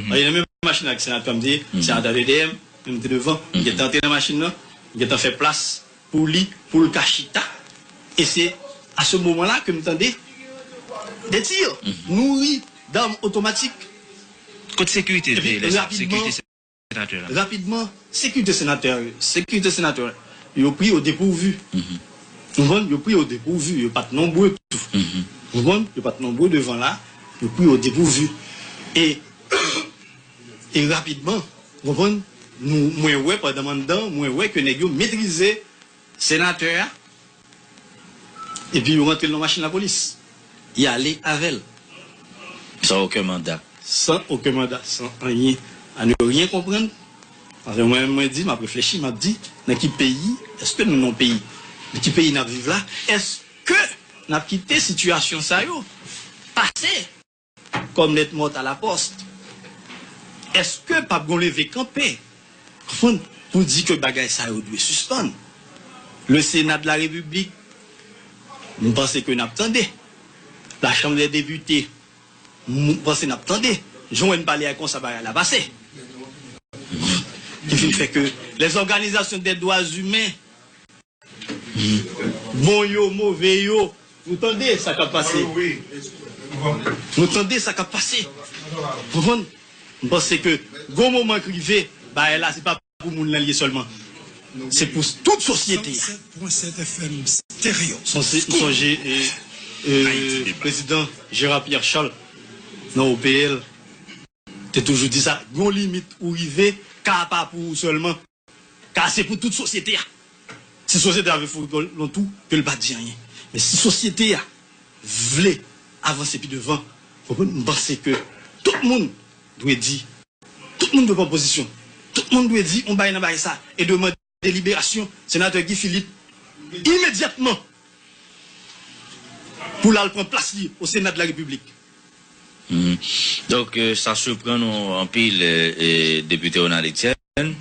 Nan menm machin ak senatè, m di, senatè te dèyè m, men m te devan. M gentan antre nan machin nan, m gentan fè plas pou li, pou l ka chita. E se a se moman la ke m tande de tir, nouri d'armes automatiques. Kot sekirite te ye lè sa? Sekirite senatè la? Rapidman, sekirite senatè, sekirite senatè, yo pri o depourvu. Ou konprann? Yo pri o depourvu, yo pa t nonbre tou. Ou konprann? Yo pa t nonbre devan la, yo pri o depourvu. E, e rapidman, ou konprann? Nou, mwen wè pandan m anndan, mwen wè ke nèg yo metrize senatè a, epi yo rantre l nan machin lapolis. Y ale avè l. San okenn manda. San okenn manda, san anyen. à ne rien comprendre. Paske mwen, mwen di, m ap reflechi, m ap di, nan ki peyi, èske nou nan peyi? Nan ki peyi n ap viv la? Èske n ap kite sitiyasyon sa yo pase comme lettre morte à la poste? Èske p ap gon leve kanpe, konprann, pou di ke bagay sa yo dwe sispann? Le Sénat de la République, m panse ke n ap tande. La Chambre des députés, m panse n ap tande. Jan w wè n pale a konsa bagay la pase. Ki fin fè ke les organisations des droits humains, bon yo, move yo, nou tande sa k ap pase. Nou tande sa k ap pase. Konprann? M panse ke gon moman k rive, bagay la, se pa pou moun nan l ye sèlman. Se pou tout sosyete a. Sonje, m sonje, e, e, prezidan Gérard Pierre Charles nan O P L te toujou di sa, gon limit ou rive, ka pa pou ou sèlman, ka se pou tout sosyete a. Si sosyete a vle fè yon tou, ke l pa di anyen. Men si sosyete a vle avanse pi devan, konprann, m panse ke tout moun dwe di, tout moun dwe pran pozisyon. Tout moun dwe di yon bagay nan bagay sa e dwe mande liberasyon senatè Guy Philippe imedyatman pou l al pran plas li o Sena de la Repiblik. Donk, sa siprann nou anpil, Depite Ronald Etienne,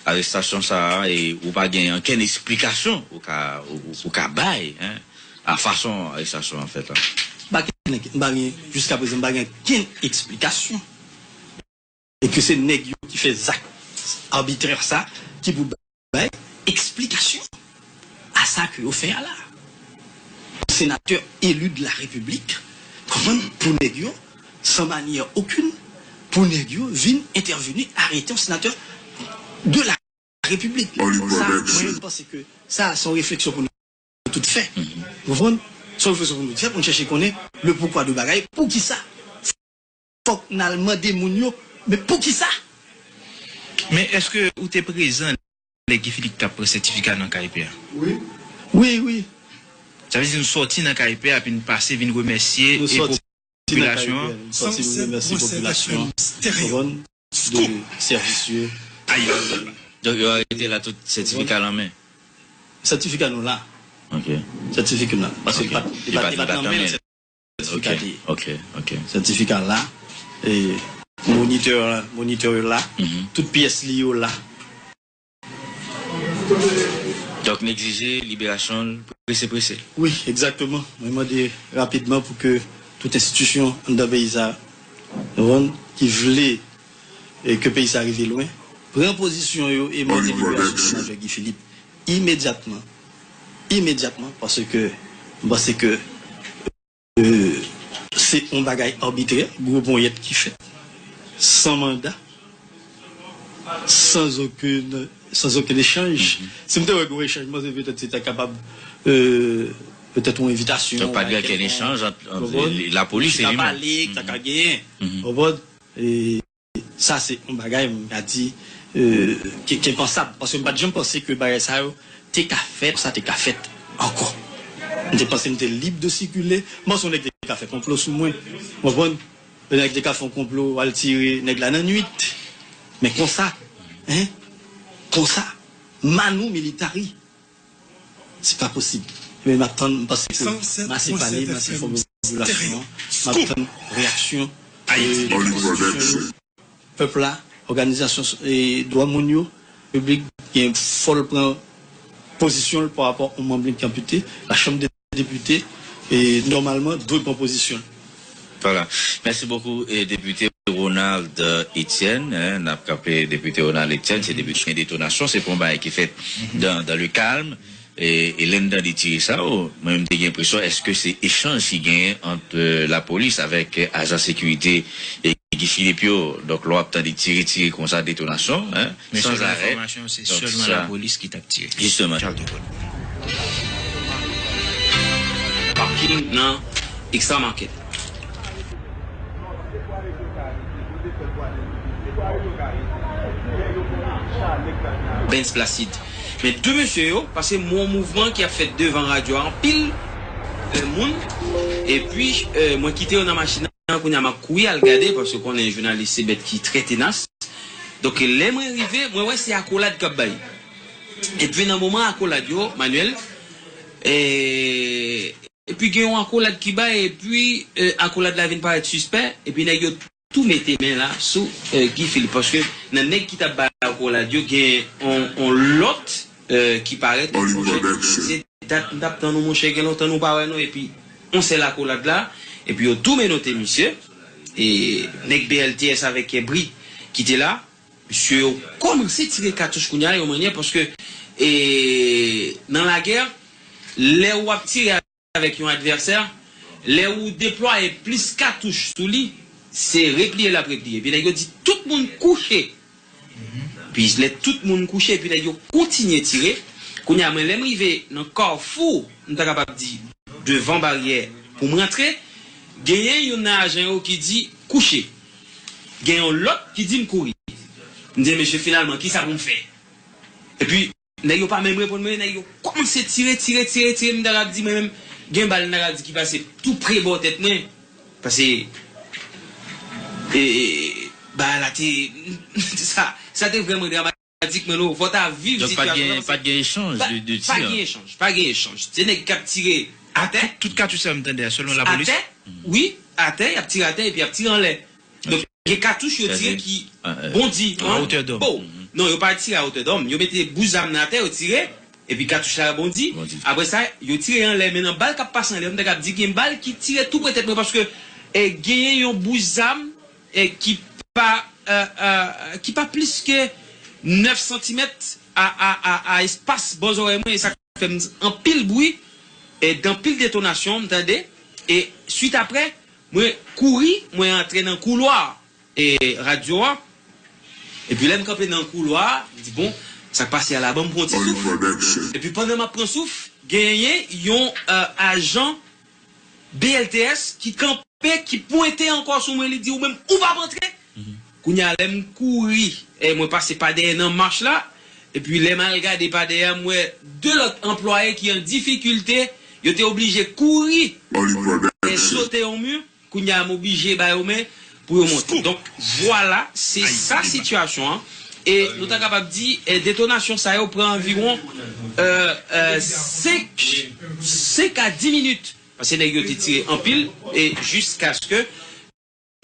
arestasyon sa a, e ou pa gen okenn eksplikasyon ou ka, ou, ou ka bay, hein, a fason arestasyon an fèt la. M pa gen, m pa gen, jiska prezan, m pa gen okenn eksplikasyon. E ke se nèg yo ki fè zak arbitrè sa ki pou bay eksplikasyon a sa ke yo fè a la. Senatè eli de la Repiblik, konprann, pou nèg yo, san manyè okenn, pou nèg yo vin entèveni, arete yon senatè de la Repiblik. Sa, mwen, m panse ke sa, se yon refleksyon pou nou tout fè. Ou konprann? Se yon refleksyon pou nou tout fè, pou nou chèche konnen le poukwa de bagay, poukisa. Fòk n al mande moun yo, men poukisa? Men èske ou te prezan lè Guy Philippe t ap pran sètifika nan K E P a? Wi. Wi, wi. Sa vle di nou sòti nan K E P a, epi n pase vin remèsye e popilasyon an? Sòti vin remèsye popilasyon an, konprann, de sèvis yo. Donk yo arete la tout sètifika l an men? Sètifika nou la. Ok. Sètifika nou la. Paske li pa t nan men l. Sètifika te ye. Sètifika la, e, monitè, monitè yo la, tout pyès li yo la. Donk n egzije liberasyon l prese prese. Wi, egzakteman. Mwen mande rapidman pou ke tout enstitisyon anndan peyi sa, nou konprann, ki vle e ke peyi sa rive lwen, pran pozisyon yo e mande liberasyon senatè Guy Philippe imedyatman. Imedyatman, paske m panse ke se yon bagay abitrè, gwo ponyèt ki fèt, san manda, san okenn, san okenn echanj. Si m te wè gwo echanj, m panse petèt se ta kapab, petèt yon envitasyon. Donk pa t gen okenn echanj ant lapolis e li menm. Pale, ta ka genyen. Konprann? E Sa se yon bagay m ka di ki enpansab, paske m pa t janm panse ke bagay sa yo te ka fèt, sa te ka fèt ankò. M te panse m te lib de sikile, m panse yon nèg te ka fè konplo sou mwen, w konprann? Yon nèg te ka fè yon konplo, al tire nèg la nan nwit. Men konsa, en, konsa, manu militari. Se pa posib. Men m ap tann, m panse ke m ase pale, m ase fòme popilasyon an, m ap tann reyaksyon, e, enstitisyon yo, pèp la, òganizasyon, e, dwa moun yo, piblik, gen fò l pran pozisyon l pa rapò yon manm li ki anpite, la Chambre des députés, e, nòmalman, dwe pran pozisyon l. Voilà. Mèsi bokou, e, Depite Ronald Etienne, en, n ap kanpe Depite Ronald Etienne, se depite gen detonasyon, se pa yon bagay ki fèt dans, dans le calme, e, e lè n tande tire sa yo, mwen menm te gen enpresyon, èske se echanj ki genyen ant, e, lapolis avèk, e, ajan sekirite, e, Guy Philippe yo, donk lè w ap tande tire, tire konsa, detonasyon, en, san arè. Men selon enfòmasyon yo, se sèlman lapolis ki t ap tire. Jisteman. Charles de Gaulle. Parking nan Extra Market. Benz Placide. Men de mesye yo, paske m wè yon mouvman ki ap fèt devan radyo a, anpil, e, moun. Epi, e, mwen kite yo nan machin nan, kounye a m ap kouri al gade, paske w konnen jounalis se bèt ki trè tenas. Donk, lè mwen rive, mwen wè se akolad k ap bay. Epi nan moman akolad yo, Manuel, e, epi gen yon akolad ki bay, epi e, akolad la vin parèt sispè, epi nèg yo tou mete men la sou e, Guy Philippe. Paske nan nèg ki t ap bay akolad yo, gen yon, yon lòt e, ki parèt, se dat m t ap tann ou, monchè, gen lontan nou pa wè non, epi yon sèl akolad la, epi yo tou menote misye, e nèg B L T S avèk e, bri ki te la, misye yo kòmanse tire katouch kounye a yon mannyè, paske e, nan lagè, lè w ap tire avèk yon advèsè, lè ou deplwaye plis katouch sou li, se repliye l ap repliye. Epi nèg yo di tout moun kouche. Epi lè tout moun kouche, epi nèg yo kontinye tire. Kounye a, mwen, lè m rive nan kafou, m ta kapab di, devan baryè pou m rantre, genyen youn nan ajan yo ki di kouche. Gen yon lòt ki di m kouri. M di, mesye, finalman, kisa pou m fè? Epi, nèg yo pa menm reponn mwen, nèg yo kòmanse tire, tire, tire, tire, m ta ka di mwen menm, gen bal m ta ka di ki pase tou pre bò tèt mwen. Pase, e, e, bagay la te, sa, sa te vrèman dramatik, men non, fò ta viv sitiyasyon an, pase pa t gen, pa t gen echanj de, de tir. Pa t gen echanj, pa t gen echanj. Se nèg k ap tire atè. Tout, tout katouch sa m tande a, sèlman lapolis? Atè, wi, atè, y ap tire atè epi y ap tire anlè. Donk, gen katouch yo tire ki bondi, a otè dòm. Bon, non, yo pa tire a otè dòm. Yo mete bout zam nan atè, yo tire, epi katouch la rebondi. Apre sa, yo tire anlè. Men nan bal k ap pase anlè, m ta kab di gen bal ki tire tou pre tèt mwen, paske e, genyen yon bout zam e, ki pa, e, e, ki pa plis ke nèf santimèt a, a, a, a espas bò zòrèy mwen, e sa fè m anpil bri, e, anpil detonasyon, m tande, e swit apre, mwen kouri, mwen antre nan koulwa e, radyo a. Epi lè m kanpe nan koulwa a, m di, bon, sa k pase a la, ban m pran yon ti souf. Epi pandan m ap pran souf, genyen yon e, ajan B L T S ki kanpe, ki pwente ankò sou mwen, li di, ou menm, ou p ap antre. Kounye a, lè m kouri, e, mwen pase pa dèyè nan mach la, epi lè m al gade pa dèyè a, m wè de lòt anplwaye ki an difikilte, yo te oblije kouri e sote yon mi. Kounye a, m oblije ba yo men pou yo monte. Donk, vwala, se sa sitiyasyon an. E nou ta kapab di, e, detonasyon sa yo pran anviwon e, e, senk, senk a dis minit. Paske nèg yo te tire anpil, e jiskaske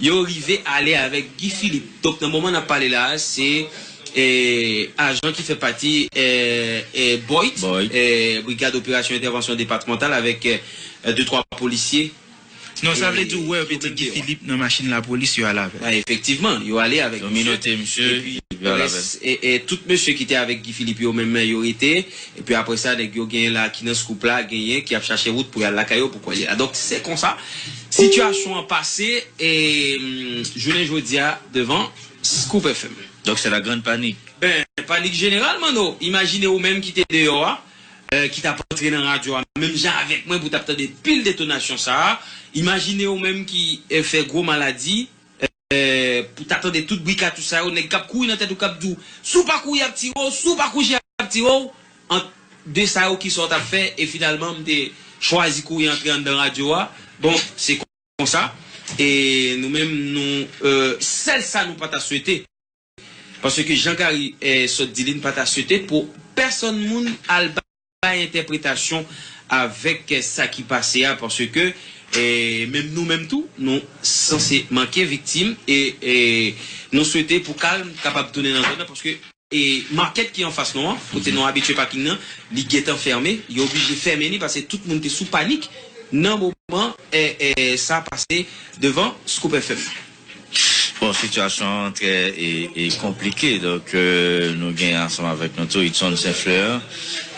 yo rive ale avèk Guy Philippe. Donk, nan moman n ap pale la a, se e, ajan ki fè pati e, e, BOIT, e, Brigad Operasyon Entèvansyon Depatmantal, avèk e, de twa polisye. Non, sa vle di ou wè yo mete Guy Philippe nan machin lapolis, yo ale avè l. Efektivman, yo ale avèk misye. Yo menote misye, epi yo ale avè l. E, e tout mesye ki te avèk Guy Philippe yo menm, yo rete. Epi apre sa, nèg yo genyen la ki nan Scoop la, genyen ki ap chache wout pou y al lakay yo, pou kwè li la. Donk, se konsa sitiyasyon an pase, e, mm, jounen jodi a, devan Scoop F M. Donc c'est la grande panique. Ben, panik jeneral, Manno. Imajine ou menm ki te deyò a, e, ki t ap antre nan radyo a, menm jan avèk mwen, pou t ap tande pil detonasyon sa a. Imajine ou menm ki e, fè gwo maladi, e, pou ta tande tout bri katouch sa yo, nèg k ap kouri nan tèt ou k ap di w, si w pa kouri y ap tire w, si w pa kouri y ap tire w, ant de sa yo kisa w t ap fè, e finalman m te chwazi kouri antre anndan radyo a. Bon, se konsa. E nou menm, nou, e, sèl sa nou pa ta swete, paske jan Gary e, sot di li, n pa ta swete pou pèsonn moun al bay entèpretasyon avèk sa ki pase a, paske e, menm nou menm tou, nou sanse manke viktim e, e nou swete pou kalm kapab tounen nan zòn nan, paske e, makèt ki anfas nou an, kote nou abitye paking nan, li gentan fèmen, yo oblije fèmen li paske tout moun te sou panik nan moman e, e, sa pase devan Scoop F M. Bon, sitiyasyon an trè e, e konplike. Donk, e, nou gen ansanm avèk nou tou Hudson Saint Fleur.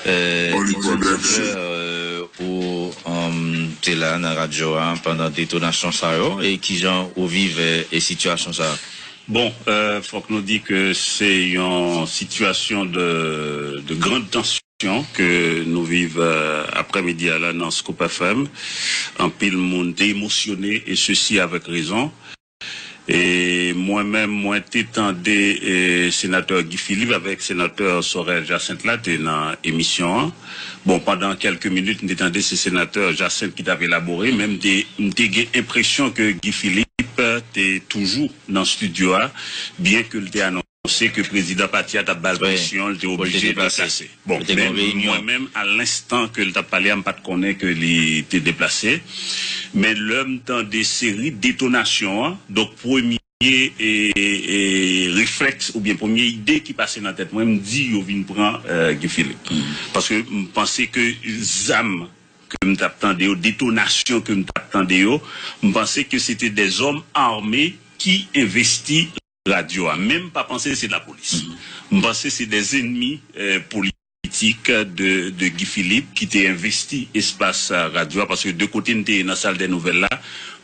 E, Hudson Saint Fleur, e, ou, um, te la nan radyo a pandan detonasyon sa yo. E kijan ou viv e, e sitiyasyon sa a? Bon, e, fòk nou di ke se yon sitiyasyon de, de grande tension ke nou viv, e, aprèmidi a la nan Scoop F M. Anpil moun te emosyone, e sesi avèk rezon. E mwen menm, mwen te tande, e, senatè Guy Philippe avèk senatè Sorel Jacinthe la te nan emisyon an. Bon, pandan kèlke minit, m te tande se senatè Jacinthe ki t ap elabore, men m te, m te gen enpresyon ke Guy Philippe te toujou nan estidyo a, byen ke l te anonse anonse ke prezidan pati a t ap ba l presyon, l te oblije deplase. Bon, men mwen menm, a lenstan ke l t ap pale a, m pa t konnen ke li te deplase. Men lè m tande seri detonasyon an, donk premye e, e, reflèks oubyen premye ide ki pase nan tèt mwen, m di yo vin pran, euh, Guy Philippe. Paske m panse ke zam ke m t ap tande yo, detonasyon ke m t ap tande yo, m panse ke se te de zòm ame ki envesti radyo a. Men m pa panse se lapolis. M panse se de ennmi, euh, politik de, de Guy Philippe ki te envesti espas, euh, radyo a, paske de kote n te ye nan sal dè nouvèl la,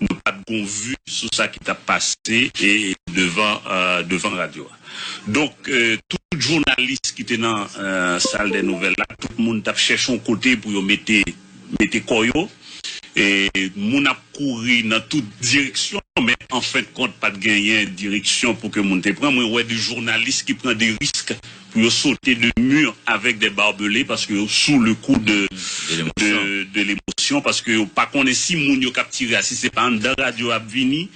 nou pa t gon vi sou sa ki t ap pase e devan, euh, devan radyo a. Donk, euh, tout jounalis ki te nan, euh, sal dè nouvèl la, tout moun t ap chèche yon kote pou yo mete, mete kò yo. E moun ap kouri nan tout direksyon, men an fen de kont, pa t genyen direksyon pou ke moun te pran. Mwen wè de jounalis ki pran de risk pou yo sote de mi avèk de babele paske yo sou le kou de, de, de lemosyon, paske yo pa konnen si moun yo k ap tire a, si se pa anndan radyo ap vini,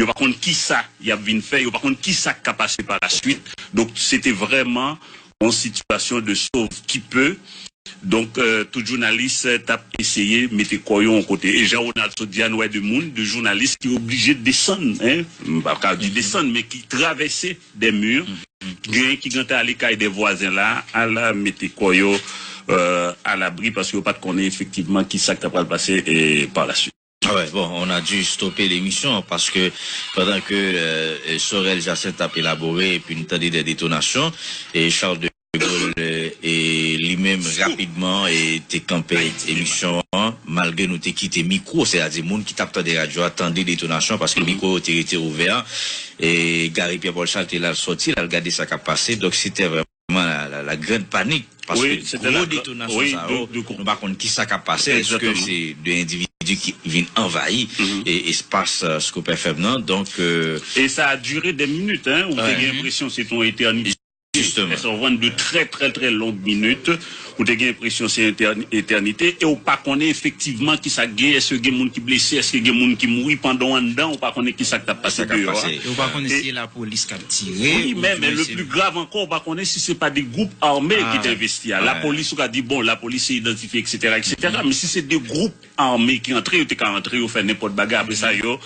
yo pa konn kisa y ap vin fè, yo pa konn kisa k ka pase pa la swit. Donk, se te vrèman yon sitiyasyon de sauve qui peut. Donk, euh, tout jounalis, euh, t ap eseye mete kò yo yon kote. E jan Ronald sot di a, nou wè de moun, de jounalis ki oblije desann, en, m pa ka di desann, men ki travèse de mi, genyen ki gentan ale kay de vwazen la, al mete kò yo, euh, alabri, paske yo pa t konnen efektivman kisa k ta pral pase, e, par la suite. Ah ouais, bon, on a dû stopper l'émission parce que pendant que euh, Sorel Jacinthe a élaboré et puis nous tendait des détonations, et Charles de Gaulle euh, et lui-même rapidement et te campé émission hein, malgré nous te quitté micro, c'est-à-dire moun qui tap tande radio, tendait détonation parce que le micro était resté ouvert et Gary Pierre-Paul Charles était là sorti, là, regarder ça qui a passé, donc c'était vraiment la, la, la grande panique. Paske gwo detonasyon sa yo, nou pa konn kisa k ap pase. Èske se de endividi ki vin anvayi e espas Scoop F M nan? Donk, euh, e sa a dire de minit, hein, ou te gen enpresyon se te yon etènite. Jisteman. Sa w konprann, de trè, trè, trè long minit. Ou te gen enpresyon se etènite e ou pa konnen efektivman kisa k gen, èske gen moun ki blese, èske gen moun ki mouri pandan w anndan, ou pa konnen kisa k t ap pase deyò a. E ou pa konnen si se lapolis k ap tire. Wi, men, men le pli grav ankò, ou pa konnen si se pa de gwoup ame ki te envesti a. Lapolis, ou ka di, bon, lapolis se idantifye, et cetera, et cetera. Men si se de gwoup ame ki antre, yo te ka antre, yo fè nenpòt bagay. Apre sa, yo,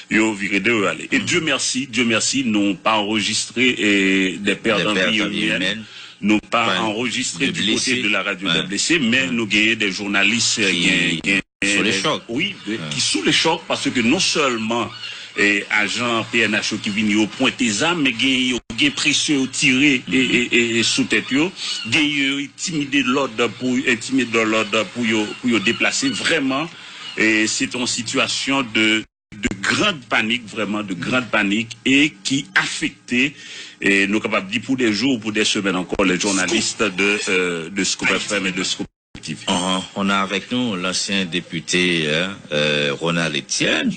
yo vire de yo ale. E Dieu merci, Dieu merci, nou pa anrejistre eh, de pèt an vi imèn. Nou pa anrejistre du kote de la radio de blese, men nou genyen de jounalis, eh, gen, gen, wi, de- ki sou le chòk, paske non sèlman eh, ajan P N H yo ki vini yo pwente zam, men gen yo gen presyon yo tire e, e, e, e sou tèt yo, gen yo entimide lòd pou entimide lòd pou yo pou yo deplase. Vrèman, eh, se te yon sitiyasyon de de grande panique, vraiment de grande panique, et qui affectait, et nous capables de dire pour des jours ou pour des semaines encore, les journalistes de, euh, de Scoop F M et de Scoop T V. On, on a avec nous l'ancien député hein, euh, Ronald Etienne,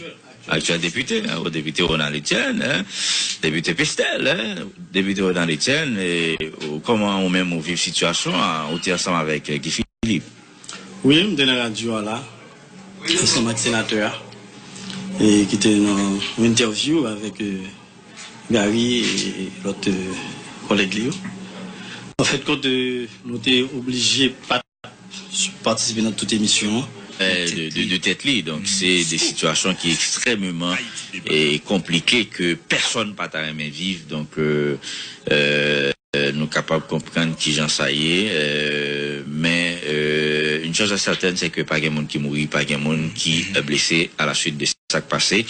actuel député, hein, au député Ronald Etienne, hein, député Pestel, hein, député Ronald Etienne, et euh, comment ou menm ou viv sitiyasyon an, ou te ansanm avèk euh, Guy Philippe? Wi, m te nan radyo a la, ansanm ak senatè a, e ki te nan yon entèvyou avèk eh, Gary e lòt eh, kòlèg li yo. An fèt kont, eh, nou te oblije pa patisipe nan tout emisyon an. Eh, de, de, de tèt li. Donk, se de sitiyasyon ki ekstrèmeman eh, konplike ke pèsonn pa ta renmen viv. Donk, euh, euh, nou kapab konprann kijan sa ye, euh, men euh, une chose est certaine, c'est que pa gen moun ki mouri, pa gen moun ki euh, blese à la suite de sa k pase.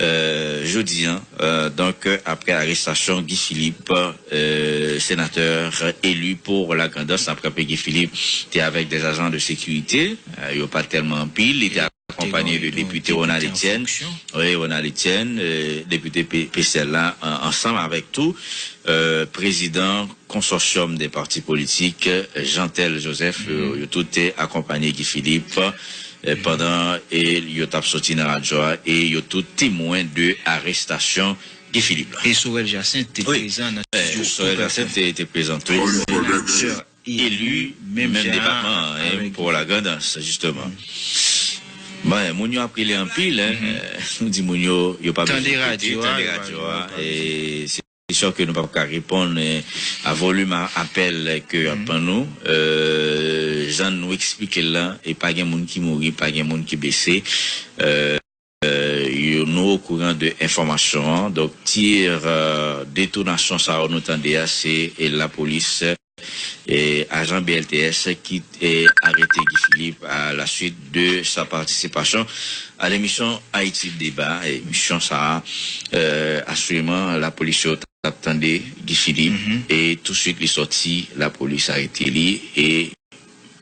Euh, jodi an, euh, donk, euh, apre arestasyon Guy Philippe, euh, sénateur élu pour la Grand'Anse, apre Guy Philippe te avèk des agents de sécurité, euh, yo pa tèlman anpil, li te akonpanye de depite Ronald Etienne, wi, Ronald Etienne, euh, depite P- Pestel la, an- ansanm avèk tou euh, prezidan Consortium des partis politiques, Jeantel Joseph, euh, yo tout te akonpanye Guy Philippe euh, pandan e yo t ap soti nan radyo a e yo tout temwen de arestasyon Guy Philippe la. E Sorel Jacinthe te prezan nan studio Scoop F M. Sorel Jacinthe te, te prezan tou. Senatè eli menm depatman an, pou la Grand'Anse, jisteman. Bon, moun yo ap rele anpil, hein. Nou di moun yo, yo pa bezwen tande radyo a, e se sè ke nou p ap ka reponn, eh, a volim a apèl ke y ap ban nou. Eh, jan nou eksplike l la, e pa gen moun ki mouri, pa gen moun ki blese. Eh, eh, yo, nou okouran de enfòmasyon an. Donk, tir, eh, detonasyon sa yo nou tande a, se, eh, lapolis, eh, ajan B L T S ki, eh, arete Guy Philippe à la suite de sa participation à l'émission Haïti Débat. Emisyon sa a, eh, aswireman, lapolis yo t ap tande Guy Philippe, e touswit li sòti, lapolis arete li, e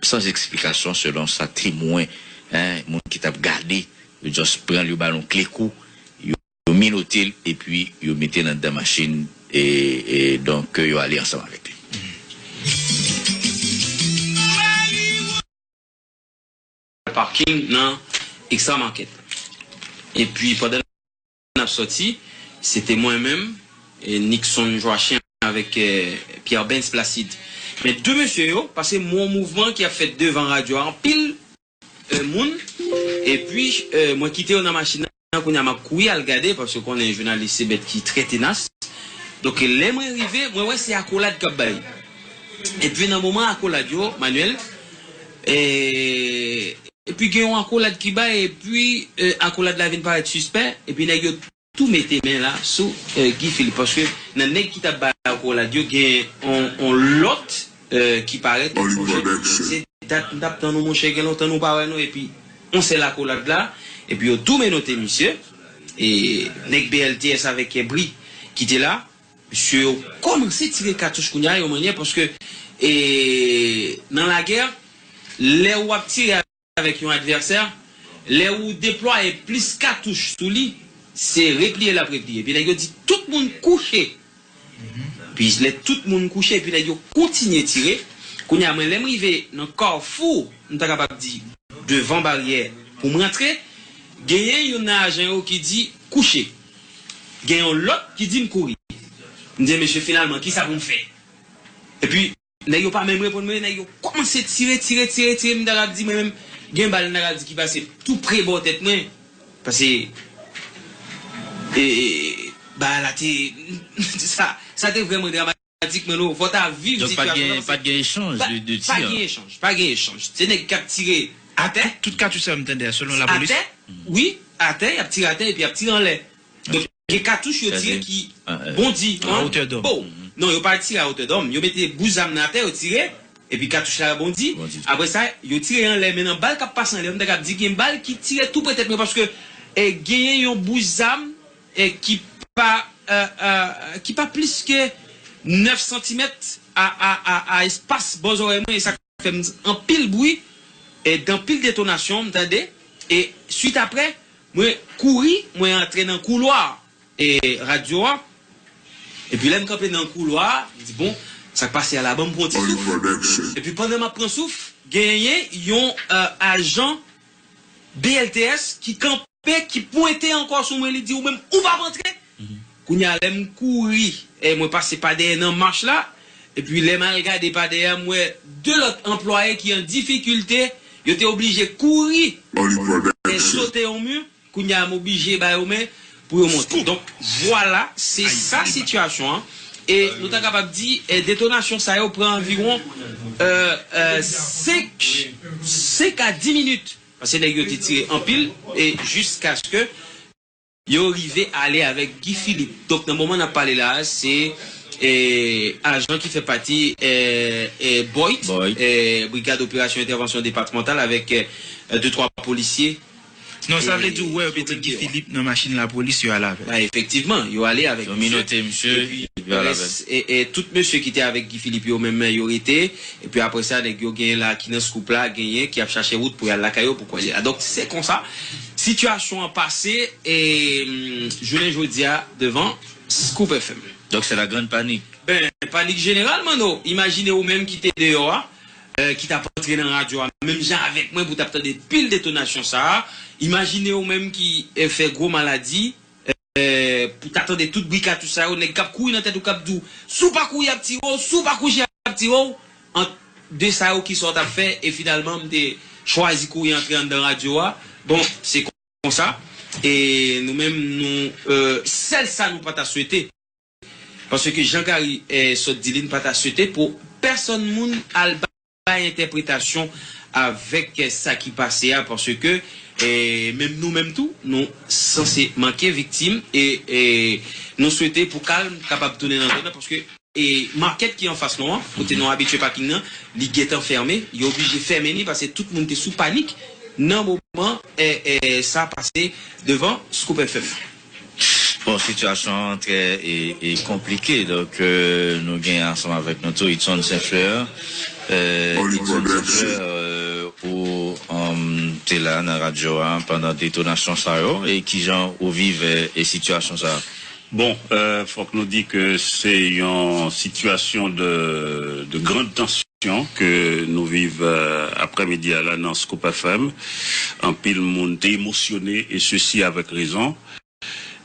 sans explication, selon sa temwen, hein, moun ki t ap gade, yo just pran l, yo ba l yon kle kou, yo, yo menote l, epi yo mete l anndan machin, e, e donk, yo ale ansanm avèk li. Parking nan Extra Market. Epi pandan n ap sòti, se te mwen menm, e Nixon Joachim avèk, eh, Pierre Bens Placide. Men de mesye yo, paske m wè yon mouvman ki ap fèt devan radyo a, anpil, eh, moun. Epi, eh, mwen kite yo nan machin nan, kounye a m ap kouri al gade, paske w konnen jounalis se bèt ki trè tenas. Donk, lè mwen rive, mwen wè se akolad k ap bay. Epi nan moman akolad yo, Manuel, eh, epi gen yon akolad ki bay, epi, eh, akolad la vin parèt sispè, epi nèg yo tou mete men la sou, eh, Guy Philippe, paske nan nèg ki t ap bay akolad yo, gen on, on lòt, eh, ki parèt. Se dat m t ap tann ou, monchè, gen lontan nou pa wè nou, epi on sèl akolad la, epi yo tou menote misye, e nèg B L T S avèk, eh, bri ki te la, mesye yo kòmanse tire katouch kounye a, yon mannyè, paske, eh, nan lagè, lè w ap tire avèk yon advèsè, lè ou deplwaye plis katouch sou li, se repliye l ap repliye. Epi nèg yo di, tout moun kouche. Epi lè tout moun kouche, epi nèg yo kontinye tire. Kounye a, mwen, lè m rive nan kafou, m ta kapab di, devan baryè pou m rantre, genyen youn nan ajan yo ki di, kouche. Gen yon lòt ki di m kouri. M di, mesye, finalman, kisa pou m fè? Epi, nèg yo pa menm reponn mwen, nèg yo kòmanse tire, tire, tire, tire, m ta ka di mwen menm, gen bal m ta ka di ki pase tou pre bò tèt mwen. Pase, e, e, bagay la te, sa, sa te vrèman dramatik, men non, fò w ta viv sitiyasyon an. Donk, pa t gen, pa t gen echanj de, de tir? Pa gen echanj, pa gen echanj. Se nèg k ap tire atè. Tout, tout katouch sa yo m tande a, selon lapolis? Atè, wi, atè, y ap tire atè, epi y ap tire anlè. Donk, gen katouch yo tire ki bondi. A wotè dòm. Bon, non, yo pa tire a wotè dòm. Yo mete bout zam nan atè, yo tire, epi katouch la bondi. Apre sa, yo tire anlè. Men nan bal k ap pase anlè, m ta kab di gen bal ki tire tou pre tèt mwen, paske, eh, genyen yon bout zam, eh, ki pa, eh, eh, ki pa plis ke nèf santimèt a, a, a, a espas bò zòrèy mwen, e sa fè m anpil bri, eh, gen anpil detonasyon, m tande, e swit apre, mwen kouri, mwen antre nan koulwa, e, radyo a. Epi lè m kanpe nan koulwa a, m di, bon, sa k pase a la, ban m pran yon ti souf. Epi pandan m ap pran souf, genyen yon, eh, ajan B L T S ki kanpe, ki pwente ankò sou mwen, li di, ou menm, ou p ap antre. Kounye a, lè m kouri, e mwen pase pa dèyè nan mach la, epi lè m al gade pa dèyè, m wè de lòt anplwaye ki an difikilte, yo te oblije kouri e sote yon mi, kounye a, m oblije ba yo men pou yo monte. Donk, vwala, se sa sitiyasyon an. E nou ta kapab di, e, detonasyon sa yo pran anviwon, e, e, senk, senk a dis minit. Paske nèg yo te tire anpil, e jiskaske yo rive ale avèk Guy Philippe. Donk, nan moman n ap pale la a, se, e, ajan ki fè pati, e, e, BOID, e, Brigad Operasyon Entèvansyon Depatmantal, avèk, e, de twa polisye. Non, sa vle di, ou wè, yo mete Guy Philippe nan machin lapolis, yo ale avè l. Ba, efektivman, yo ale avèk misye. Yo menote misye, epi yo ale avè l. E, e tout mesye ki te avèk Guy Philippe yo menm, yo rete. Epi apre sa, nèg yo genyen la ki nan Scoop la, genyen ki ap chache wout pou y al lakay yo, pou kwè li la. Donk, se konsa sitiyasyon an pase, e, mm, jounen jodi a, devan Scoop F M. Donk, se la grande panique. Ben, panik jeneral, Manno. Imajine ou menm ki te deyò a, e, ki t ap antre nan radyo a, menm jan avèk mwen, pou t ap tande pil detonasyon sa a. Imajine ou menm ki, e, fè gwo maladi, e, pou ta tande tout bri katouch sa yo, nèg k ap kouri nan tèt ou k ap di w, si w pa kouri y ap tire w, si w pa kouri y ap tire w, ant de sa yo, kisa w t ap fè? E finalman, m te chwazi kouri antre anndan radyo a. Bon, se konsa. E nou menm, nou, e, sèl sa nou pa ta swete, Paske jan Gary eh, sot di li, n pa ta swete pou pèsonn moun al bay entèpretasyon avèk eh, sa ki pase a, paske eh, menm nou menm tou, nou sanse manke viktim e eh, nou swete pou kalm kapab tounen nan zòn nan, paske e makèt ki anfas nou an, kote nou abitye paking nan, li gentan fèmen. Yo oblije fèmen li paske tout moun te sou panik nan moman eh, eh, sa pase devan Scoop F M. Bon, sitiyasyon an trè e, e konplike. Donk, euh, nou gen ansanm avèk nou tou Itson Saint-Fleur. Euh, Itson Saint-Fleur, euh, ou um, te la nan radyo a pandan detonasyon sa yo. E kijan ou viv eh, e sitiyasyon sa yo? Bon, euh, fòk nou di ke se yon sitiyasyon de, de grande tension ke nou viv euh, aprèmidi a la nan Scoop F M. Anpil moun te emosyone e sesi avèk rezon.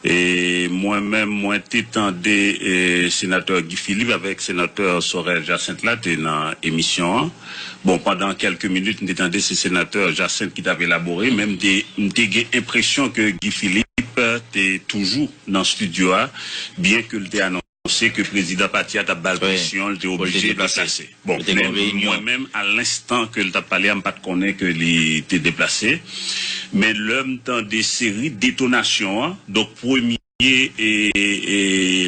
E mwen menm, mwen te tande e, senatè Guy Philippe avèk senatè Sorel Jacinthe la te nan emisyon an. Bon, pandan kèlke minit, m te tande se senatè Jacinthe ki t ap elabore, men m te, m te gen enpresyon ke Guy Philippe te toujou nan estidyo a, byen ke l te anonse ke prezidan pati a t ap ba l presyon, l te oblije deplase. Bon, men mwen menm, a lenstan ke l t ap pale a, m pa t konnen ke li te deplase. Men lè m tande seri detonasyon an, donk premye e, e,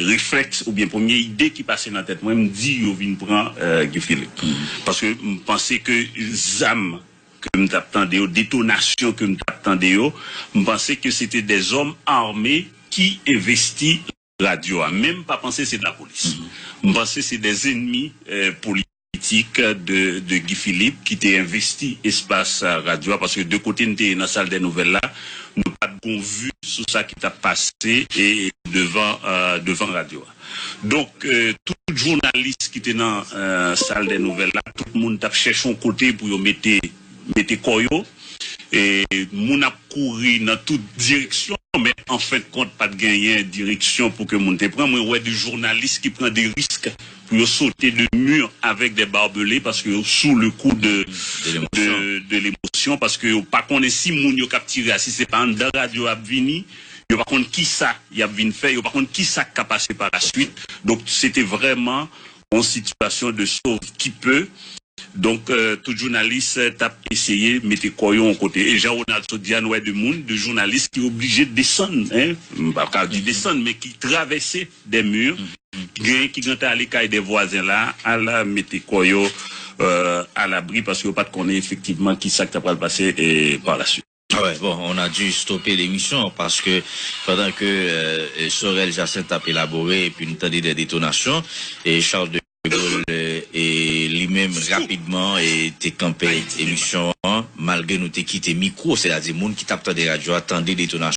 reflèks oubyen premye ide ki pase nan tèt mwen, m di yo vin pran eh, Guy Philippe. Paske m panse ke zam ke m t ap tande yo, detonasyon ke m t ap tande yo, m panse ke se te de zòm ame ki envesti radyo a. Men m pa panse se de lapolis. M panse se de ennmi eh, politik de, de Guy Philippe ki te envesti espas eh, radyo a, paske de kote n te ye nan sal dè nouvèl la, nou pa t gon vi sou sa ki t ap pase e devan, eh, devan radyo a. Donk, eh, tout jounalis ki te nan eh, sal dè nouvèl la, tout moun t ap chèche yon kote pou yo mete, mete kò yo. E moun ap kouri nan tout direksyon, men an fen de kont, pa t genyen direksyon pou ke moun te pran. Mwen wè de jounalis ki pran de risk pou yo sote de mi avèk de babele paske yo sou le kou de, de, de lemosyon, paske yo pa konnen si moun yo k ap tire a, si se pa anndan radyo ap vini, yo pa konn kisa y ap vin fè, yo pa konn kisa k ka pase pa la swit. Donk, se te vrèman yon sitiyasyon de sov ki pe. Donk, euh, tout jounalis euh, t ap eseye mete kò yo yon kote. E jan Ronald sot di a, nou wè de moun, de jounalis ki oblije desann, hein, m pa ka di desann, men ki travèse de mi, ki genyen ki gentan ale kay de vwazen la, al mete kò yo euh, alabri, paske yo pa t konnen efektivman ki sa k ta pral pase e pa la swit. Ah ouais, bon, on a dû stopper l'émission parce que pendant que euh, Sorel Jacinthe ap elabore epi n tande de detonasyon, e Charles de Gaulle euh, e li menm rapidman e te kanpe emisyon an, malgre nou te kite mikwo, sètadi moun ki t ap tande radyo a tande detonasyon.